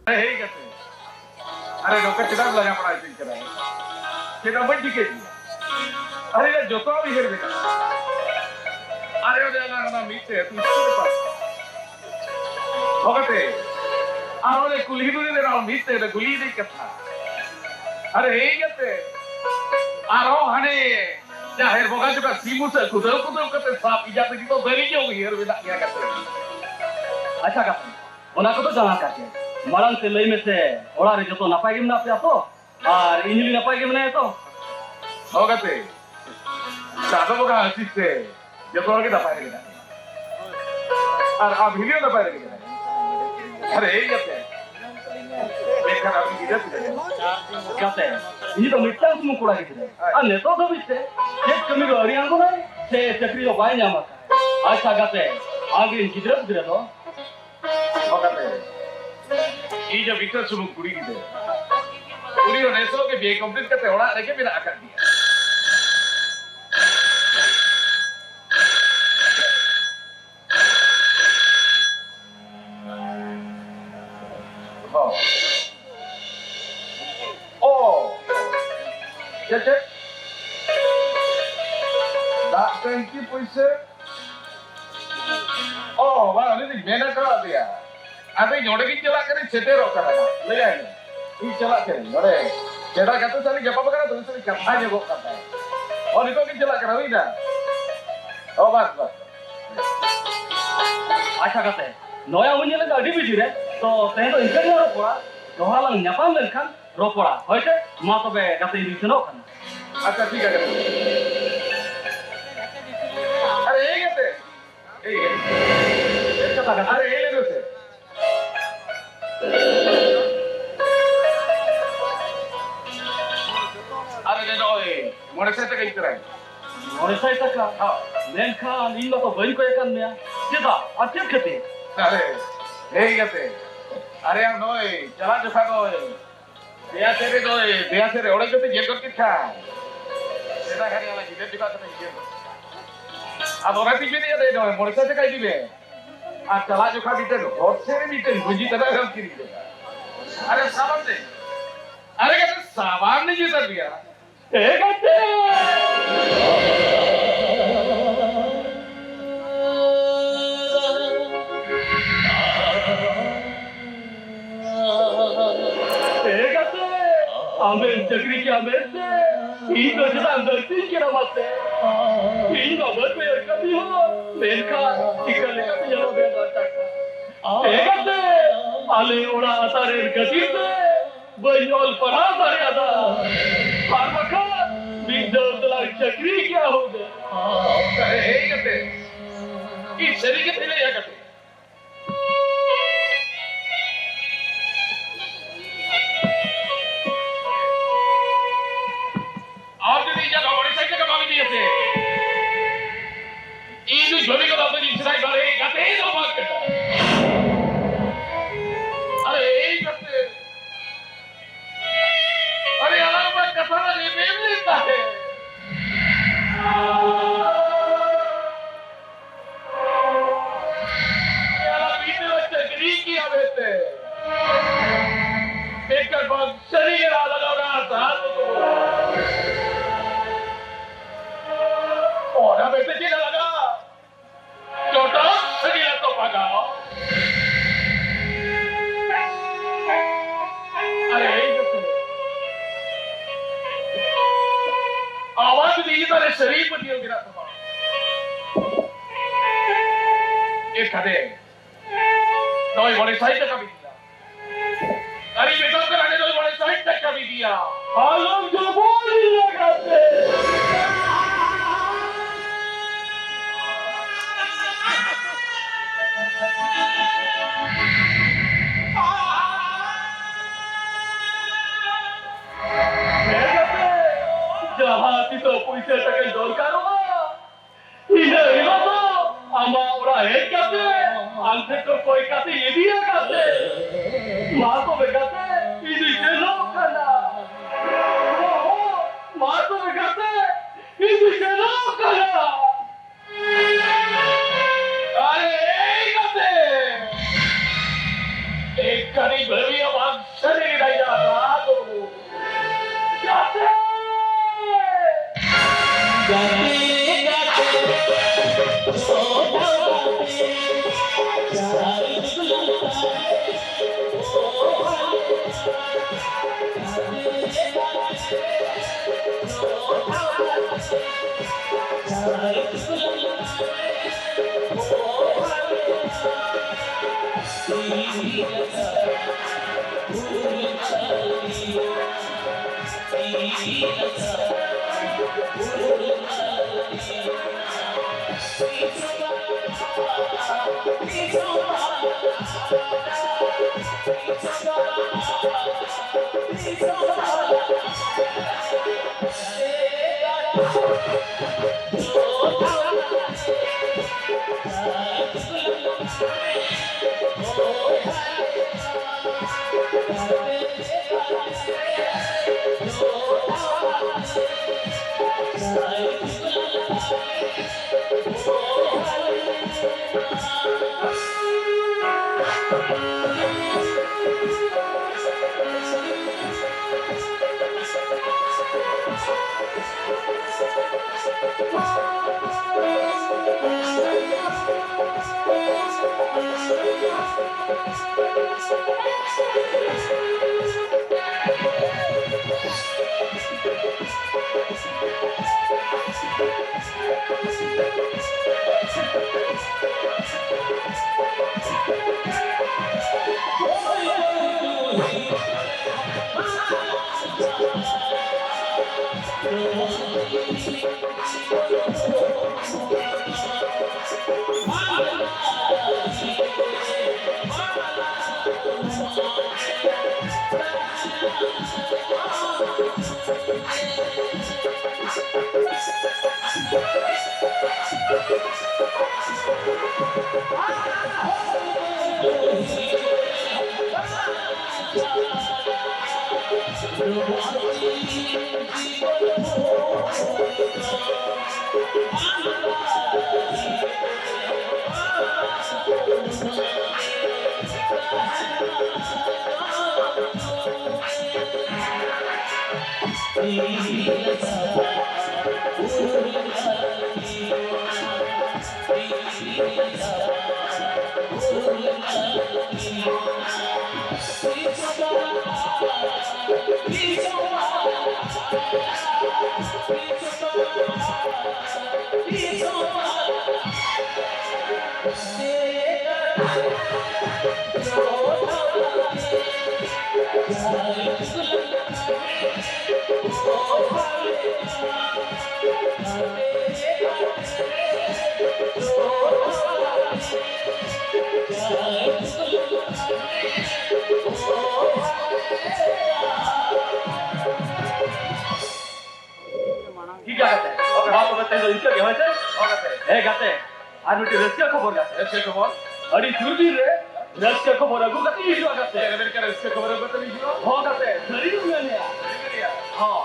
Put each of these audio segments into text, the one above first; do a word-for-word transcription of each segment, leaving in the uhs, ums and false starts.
ᱦᱮᱭ ᱜᱟᱛᱮ, ᱟᱨᱮ ᱱᱚᱝᱠᱟ ᱪᱮᱫᱟᱜ ᱞᱟᱜᱟ ᱵᱟᱲᱟ ᱦᱚᱪᱚᱧ ᱠᱟᱱᱟ? ᱪᱮᱫᱟᱜ ᱵᱟᱹᱧ ᱴᱷᱤᱠᱟᱹᱭᱮᱫ ᱢᱮᱭᱟ? ᱟᱨᱮ ᱤᱧᱟᱹᱜ ᱡᱚᱛᱚ ᱩᱭᱦᱟᱹᱨ ᱢᱮᱱᱟᱜᱼᱟ᱾ ᱟᱨᱮ ᱚᱸᱰᱮ ᱚᱱᱟ, ᱚᱱᱟ ᱢᱤᱫᱴᱮᱡ ᱟᱹᱛᱩ ᱥᱠᱩᱞ ᱨᱮ ᱯᱟᱥ᱾ ᱦᱚᱸ ᱜᱟᱛᱮ, ᱟᱨ ᱚᱸᱰᱮ ᱠᱩᱞᱦᱤ ᱫᱷᱩᱲᱤ ᱨᱮ ᱟᱨᱦᱚᱸ ᱢᱤᱫᱴᱮᱡ ᱚᱸᱰᱮ ᱜᱩᱞᱤ ᱮᱱᱮᱡ ᱠᱟᱛᱷᱟ᱾ ᱟᱨᱮ ᱦᱮᱭ ᱜᱟᱛᱮ, ᱟᱨᱦᱚᱸ ᱦᱟᱱᱮ ᱡᱟᱦᱮᱨ ᱵᱚᱸᱜᱟ ᱡᱚᱠᱷᱟᱡ ᱥᱤᱢ ᱵᱩᱥᱟᱹᱜ ᱠᱩᱫᱟᱹᱣ ᱠᱩᱫᱟᱹᱣ ᱠᱟᱛᱮ ᱥᱟᱵ ᱤᱫᱤᱭᱟ ᱛᱮᱜᱮ ᱛᱚ ᱫᱟᱨᱤ ᱧᱚᱜ ᱩᱭᱦᱟᱹᱨ ᱢᱮᱱᱟᱜ ᱜᱮᱭᱟ ᱜᱟᱛᱮ᱾ ᱟᱪᱪᱷᱟ ᱜᱟᱛᱮ, ᱚᱱᱟ ᱠᱚᱫᱚ ᱡᱟᱦᱟᱸ ᱠᱟᱜ ᱜᱮ, ᱢᱟᱲᱟᱝ ᱛᱮ ᱞᱟᱹᱭ ᱢᱮᱥᱮ, ᱚᱲᱟᱜ ᱨᱮ ᱡᱚᱛᱚ ᱱᱟᱯᱟᱭ ᱜᱮ ᱢᱮᱱᱟᱜ ᱯᱮᱭᱟ ᱛᱚ? ᱟᱨ ᱤᱧ ᱦᱚᱸ ᱱᱟᱯᱟᱭ ᱜᱮ ᱢᱮᱱᱟᱭᱟ ᱛᱚ? ᱦᱚᱸ ᱜᱟᱛᱮ, ᱪᱟᱸᱫᱚ ᱵᱚᱸᱜᱟ ᱟᱥᱤᱥ ᱛᱮ ᱡᱚᱛᱚ ᱦᱚᱲ ᱜᱮ ᱱᱟᱯᱟᱭ ᱨᱮᱜᱮ ᱢᱮᱱᱟᱜ ᱞᱮᱭᱟ᱾ ᱟᱨ ᱟᱢ ᱦᱤᱞᱤ ᱦᱚᱸ ᱱᱟᱯᱟᱭ ᱨᱮᱜᱮ ᱢᱮᱱᱟᱭᱟ᱾ ᱟᱨᱮ ᱮᱭ ᱜᱟᱛᱮ, ᱢᱮᱱᱠᱷᱟᱱ ᱟᱢ ᱜᱤᱫᱽᱨᱟᱹ ᱯᱤᱫᱽᱨᱟᱹ ᱜᱟᱛᱮ, ᱤᱧ ᱫᱚ ᱢᱤᱫᱴᱟᱝ ᱥᱩᱢᱩᱝ ᱠᱚᱲᱟ ᱜᱤᱫᱽᱨᱟᱹ᱾ ᱟᱨ ᱱᱤᱛᱚᱜ ᱫᱷᱟᱹᱵᱤᱡ ᱛᱮ ᱪᱮᱫ ᱠᱟᱹᱢᱤ ᱫᱚ ᱟᱹᱣᱨᱤ ᱟᱬᱜᱚᱱᱟᱭ, ᱥᱮ ᱪᱟᱹᱠᱨᱤ ᱫᱚ ᱵᱟᱭ ᱧᱟᱢ ᱟᱠᱟᱫ᱾ ᱟᱪᱪᱷᱟ ᱜᱟᱛᱮ, ᱟᱢᱨᱮᱱ ᱜᱤᱫᱽᱨᱟᱹ ᱯᱤᱫᱽᱨᱟᱹ ᱫᱚ? ᱦᱚᱸ ᱜᱟᱛᱮ, ᱤᱧ ᱫᱚ ᱢᱤᱫᱴᱟᱝ ᱥᱩᱢᱩᱝ ᱠᱩᱲᱤ ᱜᱤᱫᱽᱨᱟᱹ᱾ ᱩᱱᱤ ᱦᱚᱸ ᱱᱮᱥᱚᱜ ᱜᱮ ᱵᱤ ᱮ complete ᱠᱟᱛᱮ ᱚᱲᱟᱜ ᱨᱮᱜᱮ ᱢᱮᱱᱟᱜ ᱟᱠᱟᱫ ᱜᱮᱭᱟ᱾ ᱦᱚᱸ᱾ ᱚ᱾ ᱪᱮᱫ, ᱪᱮᱫ? ᱫᱟᱜ ᱴᱮᱝᱠᱤ ᱯᱩᱭᱥᱟᱹ? ᱚ, ᱵᱟᱝ, ᱩᱱᱤ ᱫᱚᱧ ᱢᱮᱱ ᱦᱚᱴᱚᱣᱟᱫ ᱫᱮᱭᱟ᱾ ᱟᱫᱚ ᱤᱧ ᱚᱸᱰᱮ ᱜᱤᱧ ᱪᱟᱞᱟᱜ ᱠᱟᱱᱟᱧ, ᱥᱮᱴᱮᱨᱚᱜ ᱠᱟᱱᱟ ᱦᱟᱸᱜ᱾ ᱞᱟᱹᱭᱟᱭ ᱢᱮ᱾ ᱤᱧ ᱪᱟᱞᱟᱜ ᱠᱟᱹᱱᱟᱹᱧ ᱱᱚᱰᱮ᱾ ᱪᱮᱫᱟᱜ ᱜᱟᱛᱮ ᱥᱟᱞᱤᱧ ᱜᱟᱯᱟ ᱠᱟᱱᱟ ᱛᱚ, ᱩᱱᱤ ᱥᱟᱞᱤᱧ ᱠᱟᱛᱷᱟ ᱧᱚᱜᱚᱜ ᱠᱟᱱ ᱛᱟᱦᱮᱸᱫ᱾ ᱚ, ᱱᱤᱛᱚᱜ ᱜᱤᱧ ᱪᱟᱞᱟᱜ ᱠᱟᱱᱟ, ᱦᱩᱭᱱᱟ? ᱚ, ᱵᱟᱥ, ᱵᱟᱥ᱾ ᱟᱪᱪᱷᱟ ᱜᱟᱛᱮ, ᱱᱚᱣᱟ ᱩᱱᱤ ᱧᱮᱞ ᱫᱚ ᱟᱹᱰᱤ ᱵᱤᱡᱤ ᱨᱮ᱾ ᱛᱚ ᱛᱮᱦᱮᱧ ᱫᱚ ᱤᱱᱠᱟᱹ ᱜᱮᱞᱟᱝ ᱨᱚᱯᱚᱲᱟ, ᱫᱚᱦᱲᱟ ᱞᱟᱝ ᱧᱟᱯᱟᱢ ᱞᱮᱱᱠᱷᱟᱱ ᱨᱚᱯᱚᱲᱟ᱾ ᱦᱳᱭ ᱥᱮ? ᱢᱟ ᱛᱚᱵᱮ ᱜᱟᱛᱮ, ᱤᱧ ᱥᱮᱱᱚᱜ ᱠᱟᱱᱟ᱾ ᱟᱪᱪᱷᱟ, ᱴᱷᱤᱠ ᱟᱪᱷᱮ᱾ ᱟᱨᱮ, ᱮᱭ ᱜᱟᱛᱮ, ᱮᱭ ᱜᱟᱛᱮ᱾ ᱪᱮᱫ ᱠᱟᱛᱷᱟ ᱜᱟᱛᱮ? ᱟᱨᱮ, ᱮᱭ ᱞᱟᱹᱭ ᱢᱮᱥᱮ᱾ ᱟᱨᱮ, ᱱᱚᱜᱼᱚᱭ ᱢᱚᱬᱮ ᱥᱟᱭ ᱴᱟᱠᱟ ᱤᱫᱤ ᱛᱚᱨᱟᱭ ᱢᱮ᱾ ᱢᱚᱬᱮ ᱥᱟᱭ ᱴᱟᱠᱟ? ᱦᱚᱸ᱾ ᱢᱮᱱᱠᱷᱟᱱ ᱤᱧ ᱢᱟᱛᱚ ᱵᱟᱹᱧ ᱠᱚᱭ ᱟᱠᱟᱫ ᱢᱮᱭᱟ᱾ ᱪᱮᱫᱟᱜ? ᱟᱨ ᱪᱮᱫ ᱠᱷᱟᱹᱛᱤᱨ? ᱟᱨᱮ, ᱮᱭ ᱜᱟᱛᱮ, ᱟᱨᱮ, ᱟᱢ ᱱᱚᱜᱼᱚᱭ ᱪᱟᱞᱟᱜ ᱡᱚᱠᱷᱟ ᱱᱚᱜᱼᱚᱭ ᱫᱮᱭᱟ ᱥᱮᱫ ᱨᱮ ᱱᱚᱜᱼᱚᱭ, ᱫᱮᱭᱟ ᱥᱮᱫ ᱨᱮ ᱚᱲᱮᱡ ᱠᱟᱛᱮ ᱧᱮᱞ ᱜᱚᱫ ᱠᱮᱫ ᱠᱷᱟᱱ, ᱥᱮᱫᱟᱭ ᱜᱷᱟᱹᱲᱤ ᱟᱞᱟᱝ ᱡᱤᱞᱟᱹᱛ ᱡᱚᱠᱷᱟ ᱠᱟᱛᱮ ᱧᱮᱞ ᱜᱚᱫ ᱠᱮᱫ ᱠᱷᱟᱱ᱾ ᱟᱫᱚ ᱚᱱᱟ ᱛᱮᱧ ᱢᱮᱱᱮᱫᱼᱟ, ᱫᱮ ᱱᱚᱜᱼᱚᱭ ᱢᱚᱬᱮ ᱥᱟᱭ ᱴᱟᱠᱟ ᱤᱫᱤ ᱢᱮ᱾ ᱟᱨ ᱪᱟᱞᱟᱜ ᱡᱚᱠᱷᱟ ᱢᱤᱫᱴᱮᱱ ᱦᱚᱨ ᱥᱮᱫ ᱨᱮ ᱢᱤᱫᱴᱮᱱ ᱜᱩᱸᱡᱤ ᱛᱟᱱᱟᱜ ᱮᱢ ᱠᱤᱨᱤᱧ ᱠᱮᱫᱟ᱾ ᱟᱨᱮ ᱥᱟᱵᱟᱱ ᱫᱮ, ᱟᱨᱮ ᱜᱟᱛᱮ ᱥᱟᱵᱟᱱ ᱫᱮ ᱡᱩᱛᱟ ᱜᱮᱭᱟ᱾ ᱮ ᱜᱟᱛᱮ! ᱮ ᱜᱟᱛᱮ! ᱟᱢᱮᱢ ᱪᱟᱹᱠᱨᱤ ᱠᱮᱭᱟ ᱢᱮᱱᱛᱮ ᱤᱧ ᱫᱚ ᱪᱮᱫᱟᱜ ᱮᱢ ᱫᱟᱹᱲᱛᱤᱧ ᱠᱟᱱᱟ ᱢᱟᱥᱮ? ᱤᱧ ᱢᱟ ᱵᱟᱹᱧ ᱵᱟᱹᱭᱦᱟᱹᱲ ᱠᱟᱹᱢᱤ ᱦᱚᱸ, ᱢᱮᱱᱠᱷᱟᱱ ᱪᱤᱠᱟᱹ ᱞᱮᱠᱟᱛᱮ ᱧᱮᱞᱚᱜ ᱵᱮᱱ ᱫᱟᱲᱮᱭᱟᱜ ᱠᱟᱱᱟ? ᱮ ᱜᱟᱛᱮ! ᱟᱞᱮ ᱚᱲᱟᱜ ᱟᱥᱟ ᱨᱮᱱ ᱠᱟᱹᱴᱤᱡ ᱛᱮ ᱵᱟᱹᱧ ᱚᱞ ᱯᱟᱲᱦᱟᱣ ᱫᱟᱲᱮᱭᱟᱫᱟ᱾ ᱟᱨ ᱵᱟᱠᱷᱟᱱ ᱢᱤᱫ ᱫᱷᱟᱣ ᱛᱮᱞᱟᱝ ᱪᱟᱹᱠᱨᱤ ᱠᱮᱭᱟ ᱦᱩᱱᱟᱹᱝ᱾ ᱟᱨᱮ ᱦᱮᱸ ᱜᱟᱛᱮ, ᱤᱧ ᱥᱟᱹᱨᱤ ᱜᱮ ᱞᱟᱹᱭᱟ ᱜᱟᱛᱮ᱾ ᱟᱨ ᱡᱩᱫᱤ ᱤᱧᱟᱹᱜ ᱢᱚᱬᱮ ᱥᱟᱭ ᱴᱟᱠᱟ ᱵᱟᱝ ᱤᱫᱤᱭᱟᱛᱮ, ᱤᱧ ᱫᱚ ᱡᱷᱚᱨᱤ ᱠᱚ ᱵᱟᱯᱮ ᱤᱧ ᱥᱮᱫᱟᱭ ᱵᱟᱨᱮ ᱜᱟᱛᱮ ᱫᱚ ᱵᱟᱝ ᱠᱟᱱᱟ᱾ ᱟᱨᱮ ᱮᱭ ᱜᱟᱛᱮ, ᱟᱨᱮ ᱟᱞᱟᱝ ᱢᱟ ᱠᱟᱛᱷᱟ ᱢᱟ ᱨᱮᱵᱮᱱ ᱞᱮᱱ ᱛᱟᱦᱮᱸ᱾ ᱱᱚᱜᱼᱚᱭ ᱢᱚᱬᱮ ᱥᱟᱭ ᱴᱟᱠᱟ ᱵᱤᱱ ᱤᱫᱤᱭᱟ᱾ ᱟᱨ ᱤᱧ ᱢᱮᱛᱟᱢ ᱠᱟᱱᱟ, ᱱᱚᱜᱼᱚᱭ ᱢᱚᱬᱮ ᱥᱟᱭ ᱴᱟᱠᱟ ᱵᱤᱱ ᱤᱫᱤᱭᱟ᱾ ᱟᱞᱚᱢ ᱡᱚᱵᱚᱨ ᱤᱧ ᱞᱟᱜᱟᱛᱮ᱾ ᱦᱮᱸ ᱜᱟᱛᱮ, ᱡᱟᱦᱟᱸ ᱛᱤᱥᱚᱜ ᱯᱩᱭᱥᱟᱹ ᱴᱟᱠᱟᱧ ᱫᱚᱨᱠᱟᱨᱚᱜᱼᱟ, ᱤᱱᱟᱹ ᱦᱤᱞᱳᱜ ᱫᱚ ᱟᱢᱟᱜ ᱚᱲᱟᱜ ᱦᱮᱡ ᱠᱟᱛᱮ ᱟᱢ ᱴᱷᱮᱱ ᱠᱷᱚᱱ ᱠᱚᱭ ᱠᱟᱛᱮ ᱤᱫᱤᱭᱟ ᱜᱟᱛᱮ᱾ ᱢᱟ ᱛᱚᱵᱮ ᱜᱟᱛᱮ, ᱤᱧ ᱫᱩᱧ ᱥᱮᱱᱚᱜ ᱠᱟᱱᱟ᱾ ᱢᱟ ᱛᱚᱵᱮ ᱜᱟᱛᱮ, ᱤᱧ ᱫᱩᱧ ᱥᱮᱱᱚᱜ ᱠᱟᱱᱟ᱾ ᱟᱨᱮ ᱮᱭ ᱜᱟᱛᱮ, ᱮᱠᱟᱞᱤᱧ ᱵᱷᱟᱹᱵᱤᱭᱟ ᱵᱟᱝ ᱥᱟᱹᱨᱤ ᱜᱮ ᱫᱟᱭᱟ ᱫᱚ᱾ ᱴᱷᱤᱠ ᱜᱮᱭᱟ ᱜᱟᱛᱮ᱾ ᱢᱟ ᱛᱚᱵᱮ ᱛᱮᱦᱮᱧ ᱫᱚ ᱤᱱᱠᱟᱹ ᱜᱮ, ᱦᱳᱭ ᱥᱮ? ᱦᱳᱭ ᱜᱟᱛᱮ᱾ ᱦᱮᱸ ᱜᱟᱛᱮ, ᱟᱨ ᱢᱤᱫᱴᱮᱱ ᱨᱟᱹᱥᱠᱟᱹ ᱠᱷᱚᱵᱚᱨ ᱜᱟᱛᱮ᱾ ᱨᱟᱹᱥᱠᱟᱹ ᱠᱷᱚᱵᱚᱨ? ᱟᱹᱰᱤ ᱥᱩᱨ ᱫᱤᱱ ᱨᱮ ᱨᱟᱹᱥᱠᱟᱹ ᱠᱷᱚᱵᱚᱨ ᱟᱹᱜᱩ ᱠᱟᱛᱮ ᱦᱤᱡᱩᱜᱼᱟ ᱜᱟᱛᱮ᱾ ᱦᱮᱸ ᱜᱟᱛᱮ, ᱨᱟᱹᱥᱠᱟᱹ ᱠᱷᱚᱵᱚᱨ ᱟᱹᱜᱩ ᱠᱟᱛᱮ ᱦᱤᱡᱩᱜᱼᱟ᱾ ᱦᱚᱸ ᱜᱟᱛᱮ, ᱥᱟᱹᱨᱤ ᱜᱮᱢ ᱢᱮᱱᱮᱜᱼᱟ᱾ ᱥᱟᱹᱨᱤ ᱜᱮ᱾ ᱦᱚᱸ᱾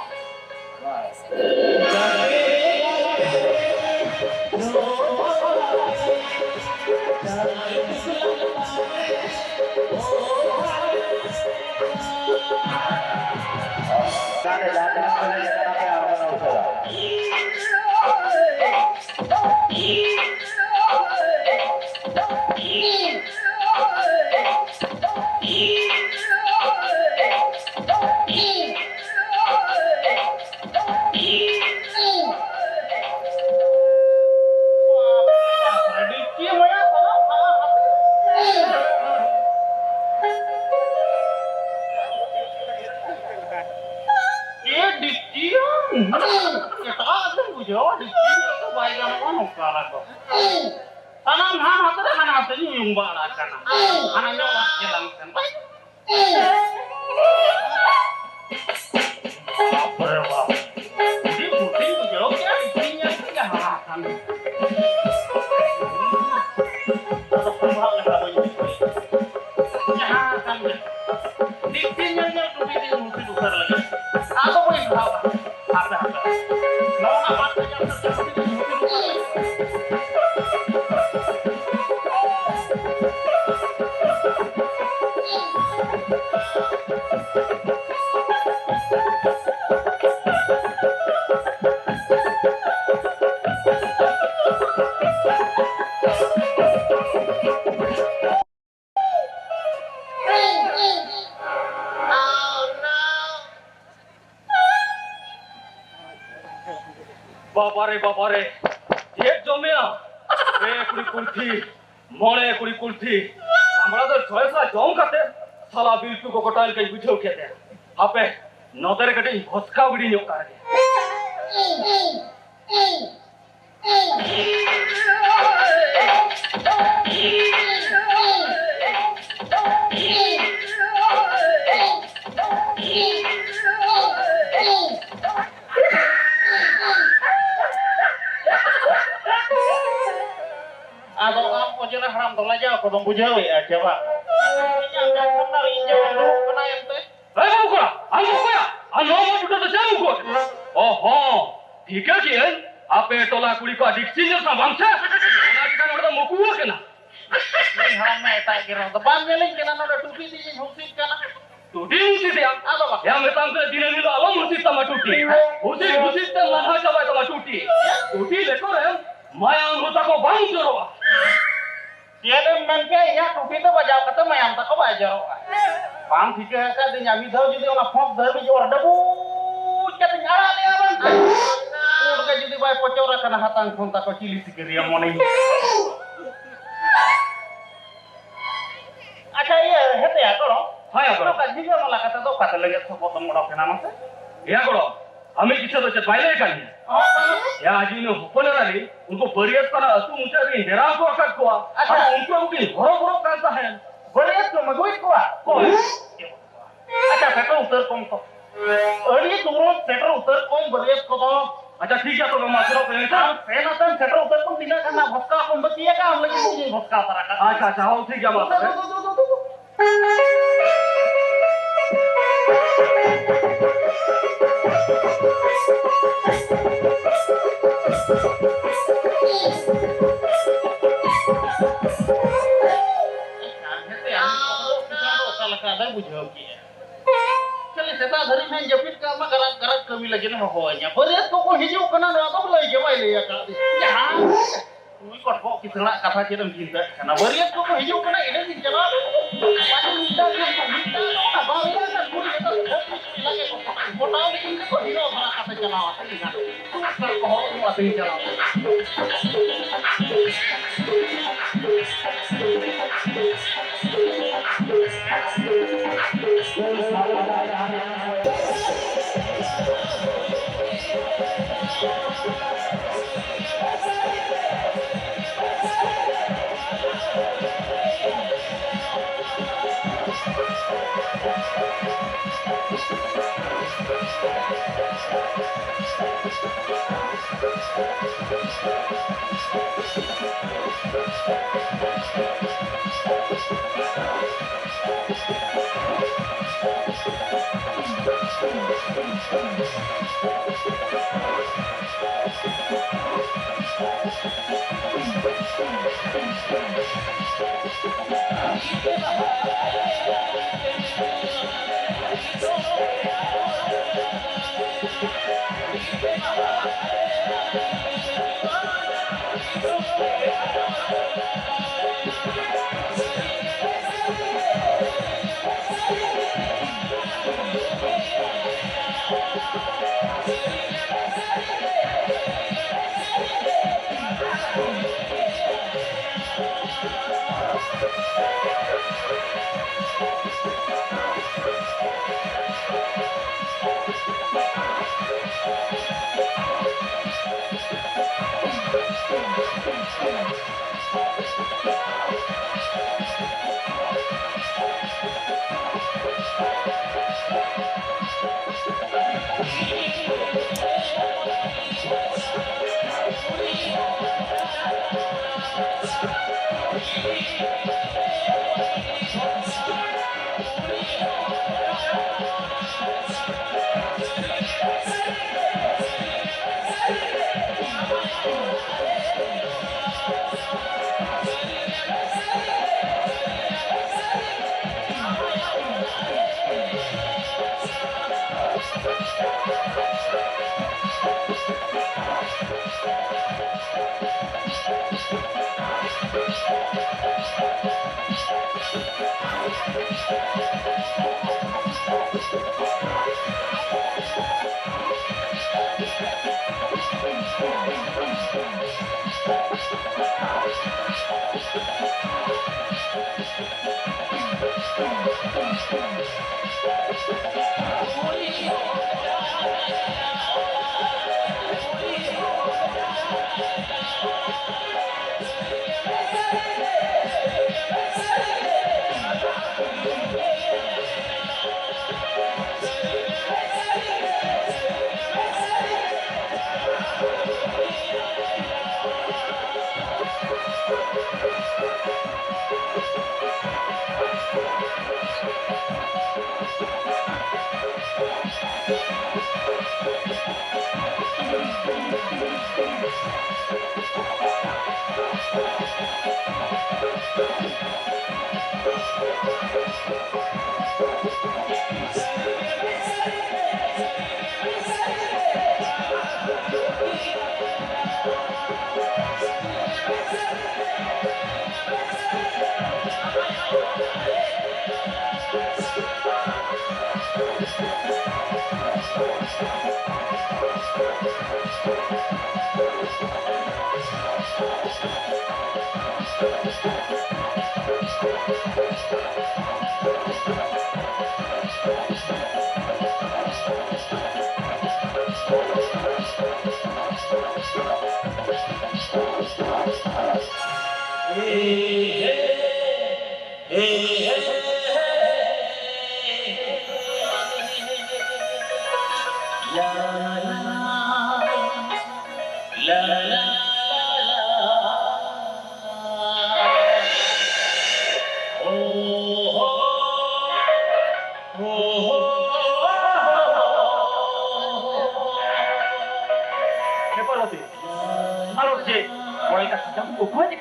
ᱥᱟᱱᱟᱢ ᱦᱟᱱ ᱦᱟᱛᱮ ᱨᱮ ᱦᱟᱱᱟ ᱦᱟᱛᱮ ᱧᱩᱭᱩᱝ ᱵᱟᱲᱟ ᱠᱟᱱᱟ᱾ ᱦᱟᱱᱟ ᱧᱚᱜ ᱟᱜ ᱜᱮᱞᱟᱝ ᱠᱟᱱᱟ᱾ ᱵᱟᱯ ᱨᱮ ᱵᱟᱯ᱾ ᱟᱹᱰᱤ ᱠᱩᱴᱷᱤᱱ ᱵᱩᱡᱷᱟᱹᱣ ᱠᱮᱜᱼᱟ, ᱤᱧ ᱧᱮᱞ ᱛᱮ ᱡᱟᱦᱟᱸ ᱟᱠᱟᱱ᱾ ᱟᱫᱚ ᱯᱟᱲᱦᱟᱜ ᱞᱮᱠᱟ ᱵᱟᱹᱧ ᱵᱩᱡᱷᱟᱹᱣ᱾ ᱡᱟᱦᱟᱸ ᱟᱠᱟᱱ ᱜᱮ᱾ ᱫᱤᱠ ᱫᱤᱱ ᱧᱮᱞ ᱧᱮᱞ ᱴᱩᱯᱤ ᱛᱤᱧ ᱢᱩᱴᱷᱤ ᱫᱚᱥᱟᱨ ᱞᱟᱹᱜᱤᱫ᱾ ᱟᱫᱚ ᱵᱟᱹᱧ ᱯᱟᱲᱦᱟᱣ ᱫᱟ᱾ ᱦᱟᱯᱮ, ᱦᱟᱯᱮ᱾ ᱱᱚᱣᱟ ᱵᱟᱨ ᱦᱟᱡᱟᱨ ᱴᱟᱠᱟ ᱡᱩᱫᱤ ᱢᱩᱴᱷᱤ ᱨᱩᱯᱟᱹ ᱨᱮ᱾ ᱵᱟᱵᱟᱨᱮ, ᱵᱟᱵᱟᱨᱮ, ᱪᱮᱫ ᱡᱚᱢᱮᱭᱟ? ᱯᱮ ᱠᱩᱲᱤ ᱠᱩᱞᱯᱷᱤ, ᱢᱚᱬᱮ ᱠᱩᱲᱤ ᱠᱩᱞᱯᱷᱤ, ᱟᱢᱲᱟ ᱫᱚ ᱪᱷᱚᱭ ᱥᱟ ᱡᱚᱢ ᱠᱟᱛᱮ ᱥᱟᱞᱟ ᱵᱤᱞᱴᱩ ᱠᱚ ᱜᱚᱴᱟ ᱞᱮᱠᱟᱧ ᱵᱩᱡᱷᱟᱹᱣ ᱠᱮᱫ ᱛᱟᱭᱟ᱾ ᱦᱟᱯᱮ, ᱱᱚᱛᱮ ᱨᱮ ᱠᱟᱹᱴᱤᱡ ᱤᱧ ᱵᱷᱚᱥᱠᱟᱣ ᱜᱤᱰᱤ ᱧᱚᱜ ᱠᱟᱜ ᱜᱮ᱾ ᱟᱫᱚ ᱟᱢ ᱚᱡᱮᱨᱟ ᱦᱟᱲᱟᱢ ᱫᱚ ᱞᱟᱡᱟᱣ ᱠᱚᱫᱚᱢ ᱵᱩᱡᱷᱟᱹᱣᱮᱫᱼᱟ ᱪᱮ ᱵᱟᱝ? ᱤᱧᱟᱜ ᱡᱟᱦᱟᱸ ᱥᱟᱢᱱᱟ ᱨᱮ ᱤᱧ ᱡᱟᱦᱟᱸᱭ ᱫᱩᱲᱩᱵ ᱠᱟᱱᱟᱭ ᱮᱱᱛᱮ᱾ ᱮ ᱵᱟᱹᱵᱩ ᱠᱚᱲᱟ, ᱟᱢ ᱫᱚ ᱚᱠᱚᱭᱟ? ᱟᱨ ᱱᱚᱣᱟ ᱢᱚᱡᱽ ᱵᱩᱴᱟᱹ ᱫᱚ ᱪᱮᱫ ᱮᱢ ᱩᱠᱩ ᱟᱠᱟᱱᱟ? ᱚ ᱦᱚᱸ, ᱴᱷᱤᱠᱟᱹ ᱠᱮᱜᱼᱟᱹᱧ, ᱟᱯᱮ ᱴᱚᱞᱟ ᱠᱩᱲᱤ ᱠᱚᱣᱟᱜ ᱰᱤᱠᱪᱤ ᱧᱮᱞ ᱥᱟᱱᱟ ᱵᱟᱝ ᱥᱮ? ᱚᱱᱟ ᱪᱤᱠᱟ ᱱᱚᱰᱮ ᱫᱚᱢ ᱩᱠᱩ ᱟᱠᱟᱱᱟ? ᱩᱱᱤ ᱦᱟᱲᱟᱢ ᱢᱟ ᱮᱴᱟᱜ ᱜᱮ ᱨᱚᱲ ᱫᱚ᱾ ᱵᱟᱢ ᱧᱮᱞᱤᱧ ᱠᱟᱱᱟ ᱱᱚᱰᱮ ᱴᱩᱯᱤ ᱛᱮᱜᱮᱧ ᱦᱩᱥᱤᱫ ᱠᱟᱱᱟ? ᱴᱩᱴᱤ ᱦᱩᱥᱤᱫ ᱭᱟ? ᱟᱫᱚ ᱵᱟᱠᱷᱟᱱ᱾ ᱭᱟ, ᱢᱮᱛᱟᱢ ᱠᱟᱱᱟ ᱫᱤᱱᱟᱹᱢ ᱦᱤᱞᱳᱜ ᱟᱞᱚᱢ ᱦᱩᱥᱤᱫ ᱛᱟᱢᱟ ᱴᱩᱴᱤ᱾ ᱦᱩᱥᱤᱫ ᱦᱩᱥᱤᱫ ᱛᱮᱢ ᱞᱟᱸᱜᱟ ᱪᱟᱵᱟᱭ ᱛᱟᱢᱟ ᱴᱩᱴᱤ᱾ ᱴᱩᱴᱤ ᱞᱮᱠᱚᱨᱮᱢ ᱢᱟᱭᱟᱢ ᱦᱚᱸ ᱛᱟᱠᱚ ᱵᱟᱝ ᱡᱚᱨᱚᱜᱼᱟ᱾ ᱪᱮᱫ ᱮᱢ ᱢᱮᱱ ᱠᱮᱭᱟ, ᱤᱧᱟᱜ ᱴᱩᱴᱤ ᱫᱚ ᱵᱟᱡᱟᱣ ᱠᱟᱛᱮ ᱢᱟᱭᱟᱢ ᱛᱟᱠᱚ ᱵᱟᱭ ᱡᱚᱨᱚᱜᱼᱟ᱾ ᱵᱟᱢ ᱴᱷᱤᱠᱟᱹ ᱟᱠᱟᱫᱤᱧᱟ, ᱢᱤᱫ ᱫᱷᱟᱣ ᱡᱩᱫᱤ ᱚᱱᱟ ᱯᱷᱚᱸᱠ ᱫᱷᱟᱹᱵᱤᱡ ᱚᱨ ᱰᱟᱹᱵᱩᱡ ᱠᱟᱛᱮᱧ ᱟᱲᱟᱜ ᱞᱮᱭᱟ ᱵᱟᱝ? ᱩᱱ ᱜᱮ ᱡᱩᱫᱤ ᱵᱟᱭ ᱯᱚᱪᱚᱨ ᱟᱠᱟᱱᱟ ᱦᱟᱛᱟᱝ ᱠᱷᱚᱱ ᱛᱟᱠᱚ ᱪᱤᱞᱤ ᱥᱤᱠᱟᱹᱨᱤᱭᱟᱹ ᱢᱚᱱᱮᱧ᱾ ᱟᱪᱪᱷᱟ, ᱤᱭᱟᱹ, ᱦᱮᱸ ᱛᱮᱭᱟ, ᱜᱚᱲᱚᱢ᱾ ᱦᱮᱸ, ᱜᱚᱲᱚᱢ᱾ ᱱᱚᱝᱠᱟ ᱡᱷᱤᱸᱜᱟᱹ ᱢᱟᱞᱟ ᱠᱟᱛᱮ ᱫᱚ ᱚᱠᱟᱛᱮ ᱞᱮᱸᱜᱮᱫ ᱥᱚᱯᱚᱫ ᱫᱚᱢ ᱚᱰᱚᱠ ᱮᱱᱟ ᱢᱟᱥᱮ? ᱦᱮᱸ, ᱜᱚᱲᱚᱢ᱾ ᱟᱢᱤᱡ ᱜᱤᱫᱽᱨᱟᱹ ᱫᱚ ᱪᱮᱫ ᱵᱟᱭ ᱞᱟᱹᱭ ᱟᱠᱟᱫ ᱢᱮᱭᱟ? ᱭᱟ, ᱟᱡ ᱤᱧ ᱦᱚᱯᱚᱱ ᱮᱨᱟ ᱨᱮ ᱩᱱᱠᱩ ᱵᱟᱹᱨᱭᱟᱹᱛ ᱯᱟᱲᱟ ᱟᱹᱛᱩ ᱢᱩᱪᱟᱹᱫ ᱨᱮᱧ ᱰᱮᱨᱟ ᱦᱚᱴᱚ ᱟᱠᱟᱫ ᱠᱚᱣᱟ᱾ ᱟᱪᱪᱷᱟ᱾ ᱟᱫᱚ ᱩᱱᱠᱩ ᱟᱹᱜᱩ ᱠᱤᱱ ᱦᱚᱨᱚᱵᱚᱨᱚᱜ ᱠᱟᱱ ᱛᱟᱦᱮᱸᱫ᱾ ᱵᱟᱹᱨᱭᱟᱹᱛ ᱠᱚᱢ ᱟᱹᱜᱩᱭᱮᱫ ᱠᱚᱣᱟ? ᱦᱳᱭ᱾ ᱟᱪᱪᱷᱟ, ᱥᱮᱴᱮᱨ ᱩᱛᱟᱹᱨ ᱠᱚᱢ ᱛᱚ᱾ ᱟᱹᱰᱤ ᱛᱩᱨᱟᱹᱛ ᱥᱮᱴᱮᱨ ᱩᱛᱟᱹᱨ ᱠᱚᱢ ᱵᱟᱹᱨᱭᱟᱹᱛ ᱠᱚᱫᱚ᱾ ᱟᱪᱪᱷᱟ, ᱴᱷᱤᱠ ᱜᱮᱭᱟ, ᱛᱚᱵᱮ ᱢᱟ ᱥᱮᱱᱚᱜ ᱯᱮ ᱮᱱᱠᱷᱟᱱ᱾ ᱟᱢ ᱥᱮᱱ ᱟᱛᱮᱢ ᱥᱮᱴᱮᱨ ᱩᱛᱟᱹᱨ ᱠᱚᱢ, ᱛᱤᱱᱟᱹᱜ ᱜᱟᱱ ᱱᱟᱜ ᱵᱷᱚᱥᱠᱟ ᱠᱚᱢ ᱵᱟᱹᱠᱤᱭᱟᱠᱟᱫᱼᱟ, ᱟᱢ ᱞᱟᱹᱜᱤᱫ ᱤᱧ ᱵᱷᱚᱥᱠᱟ ᱛᱟᱨᱟ ᱠᱟᱜᱼᱟ᱾ ᱟᱪᱪᱷᱟ, ᱟᱪᱪᱷᱟ, ᱦᱚᱸ, ᱴᱷᱤᱠ ᱜᱮᱭᱟ, ᱢᱟ ᱛᱚᱵᱮ᱾ ᱫᱩ, ᱫᱩ, ᱫᱩ, ᱫᱩ, ᱫᱩ᱾ ᱚᱠᱟ ᱞᱮᱠᱟ ᱫᱚᱭ ᱵᱩᱡᱷᱟᱹᱣ ᱠᱮᱜᱼᱟ? ᱠᱷᱟᱹᱞᱤ ᱥᱮᱛᱟᱜ ᱫᱷᱟᱹᱨᱤᱡ ᱦᱟᱸᱜ ᱡᱟᱹᱯᱤᱫ ᱠᱟᱜ ᱢᱟ, ᱜᱟᱨᱟᱡᱽ, ᱜᱟᱨᱟᱡᱽ ᱠᱟᱹᱢᱤ ᱞᱟᱹᱜᱤᱫ ᱮᱢ ᱦᱚᱦᱚᱣᱟᱹᱧᱟ᱾ ᱵᱟᱹᱨᱭᱟᱹᱛ ᱠᱚᱠᱚ ᱦᱤᱡᱩᱜ ᱠᱟᱱᱟ, ᱱᱚᱣᱟ ᱫᱚ ᱞᱟᱹᱭ ᱜᱮ ᱵᱟᱭ ᱞᱟᱹᱭ ᱟᱠᱟᱫ ᱫᱤᱧ᱾ ᱡᱟᱦᱟᱸ ᱱᱩᱭ ᱠᱚᱴᱠᱚ ᱠᱤᱥᱟᱹᱬᱟᱜ ᱠᱟᱛᱷᱟ ᱪᱮᱫ ᱮᱢ ᱪᱤᱱᱛᱟᱹᱜ ᱠᱟᱱᱟ? ᱵᱟᱹᱨᱭᱟᱹᱛ ᱠᱚᱠᱚ ᱦᱤᱡᱩᱜ ᱠᱟᱱᱟ, ᱤᱱᱟᱹ ᱜᱤᱧ ᱪᱟᱞᱟᱣ᱾ ᱢᱤᱫᱴᱟᱝ ᱜᱟᱱ ᱠᱩᱲᱤ ᱜᱤᱫᱽᱨᱟᱹ ᱠᱚ ᱜᱚᱴᱟ ᱞᱮᱠᱟ ᱠᱚ ᱦᱤᱨᱚᱜ ᱵᱟᱲᱟ ᱠᱟᱛᱮ ᱪᱟᱞᱟᱣ ᱟᱠᱟᱱ ᱜᱟᱱ᱾ ᱫᱩᱠ ᱠᱟᱱ ᱠᱚ ᱦᱚᱲ ᱠᱚ ᱟᱹᱛᱤᱧ ᱪᱟᱞᱟᱣ᱾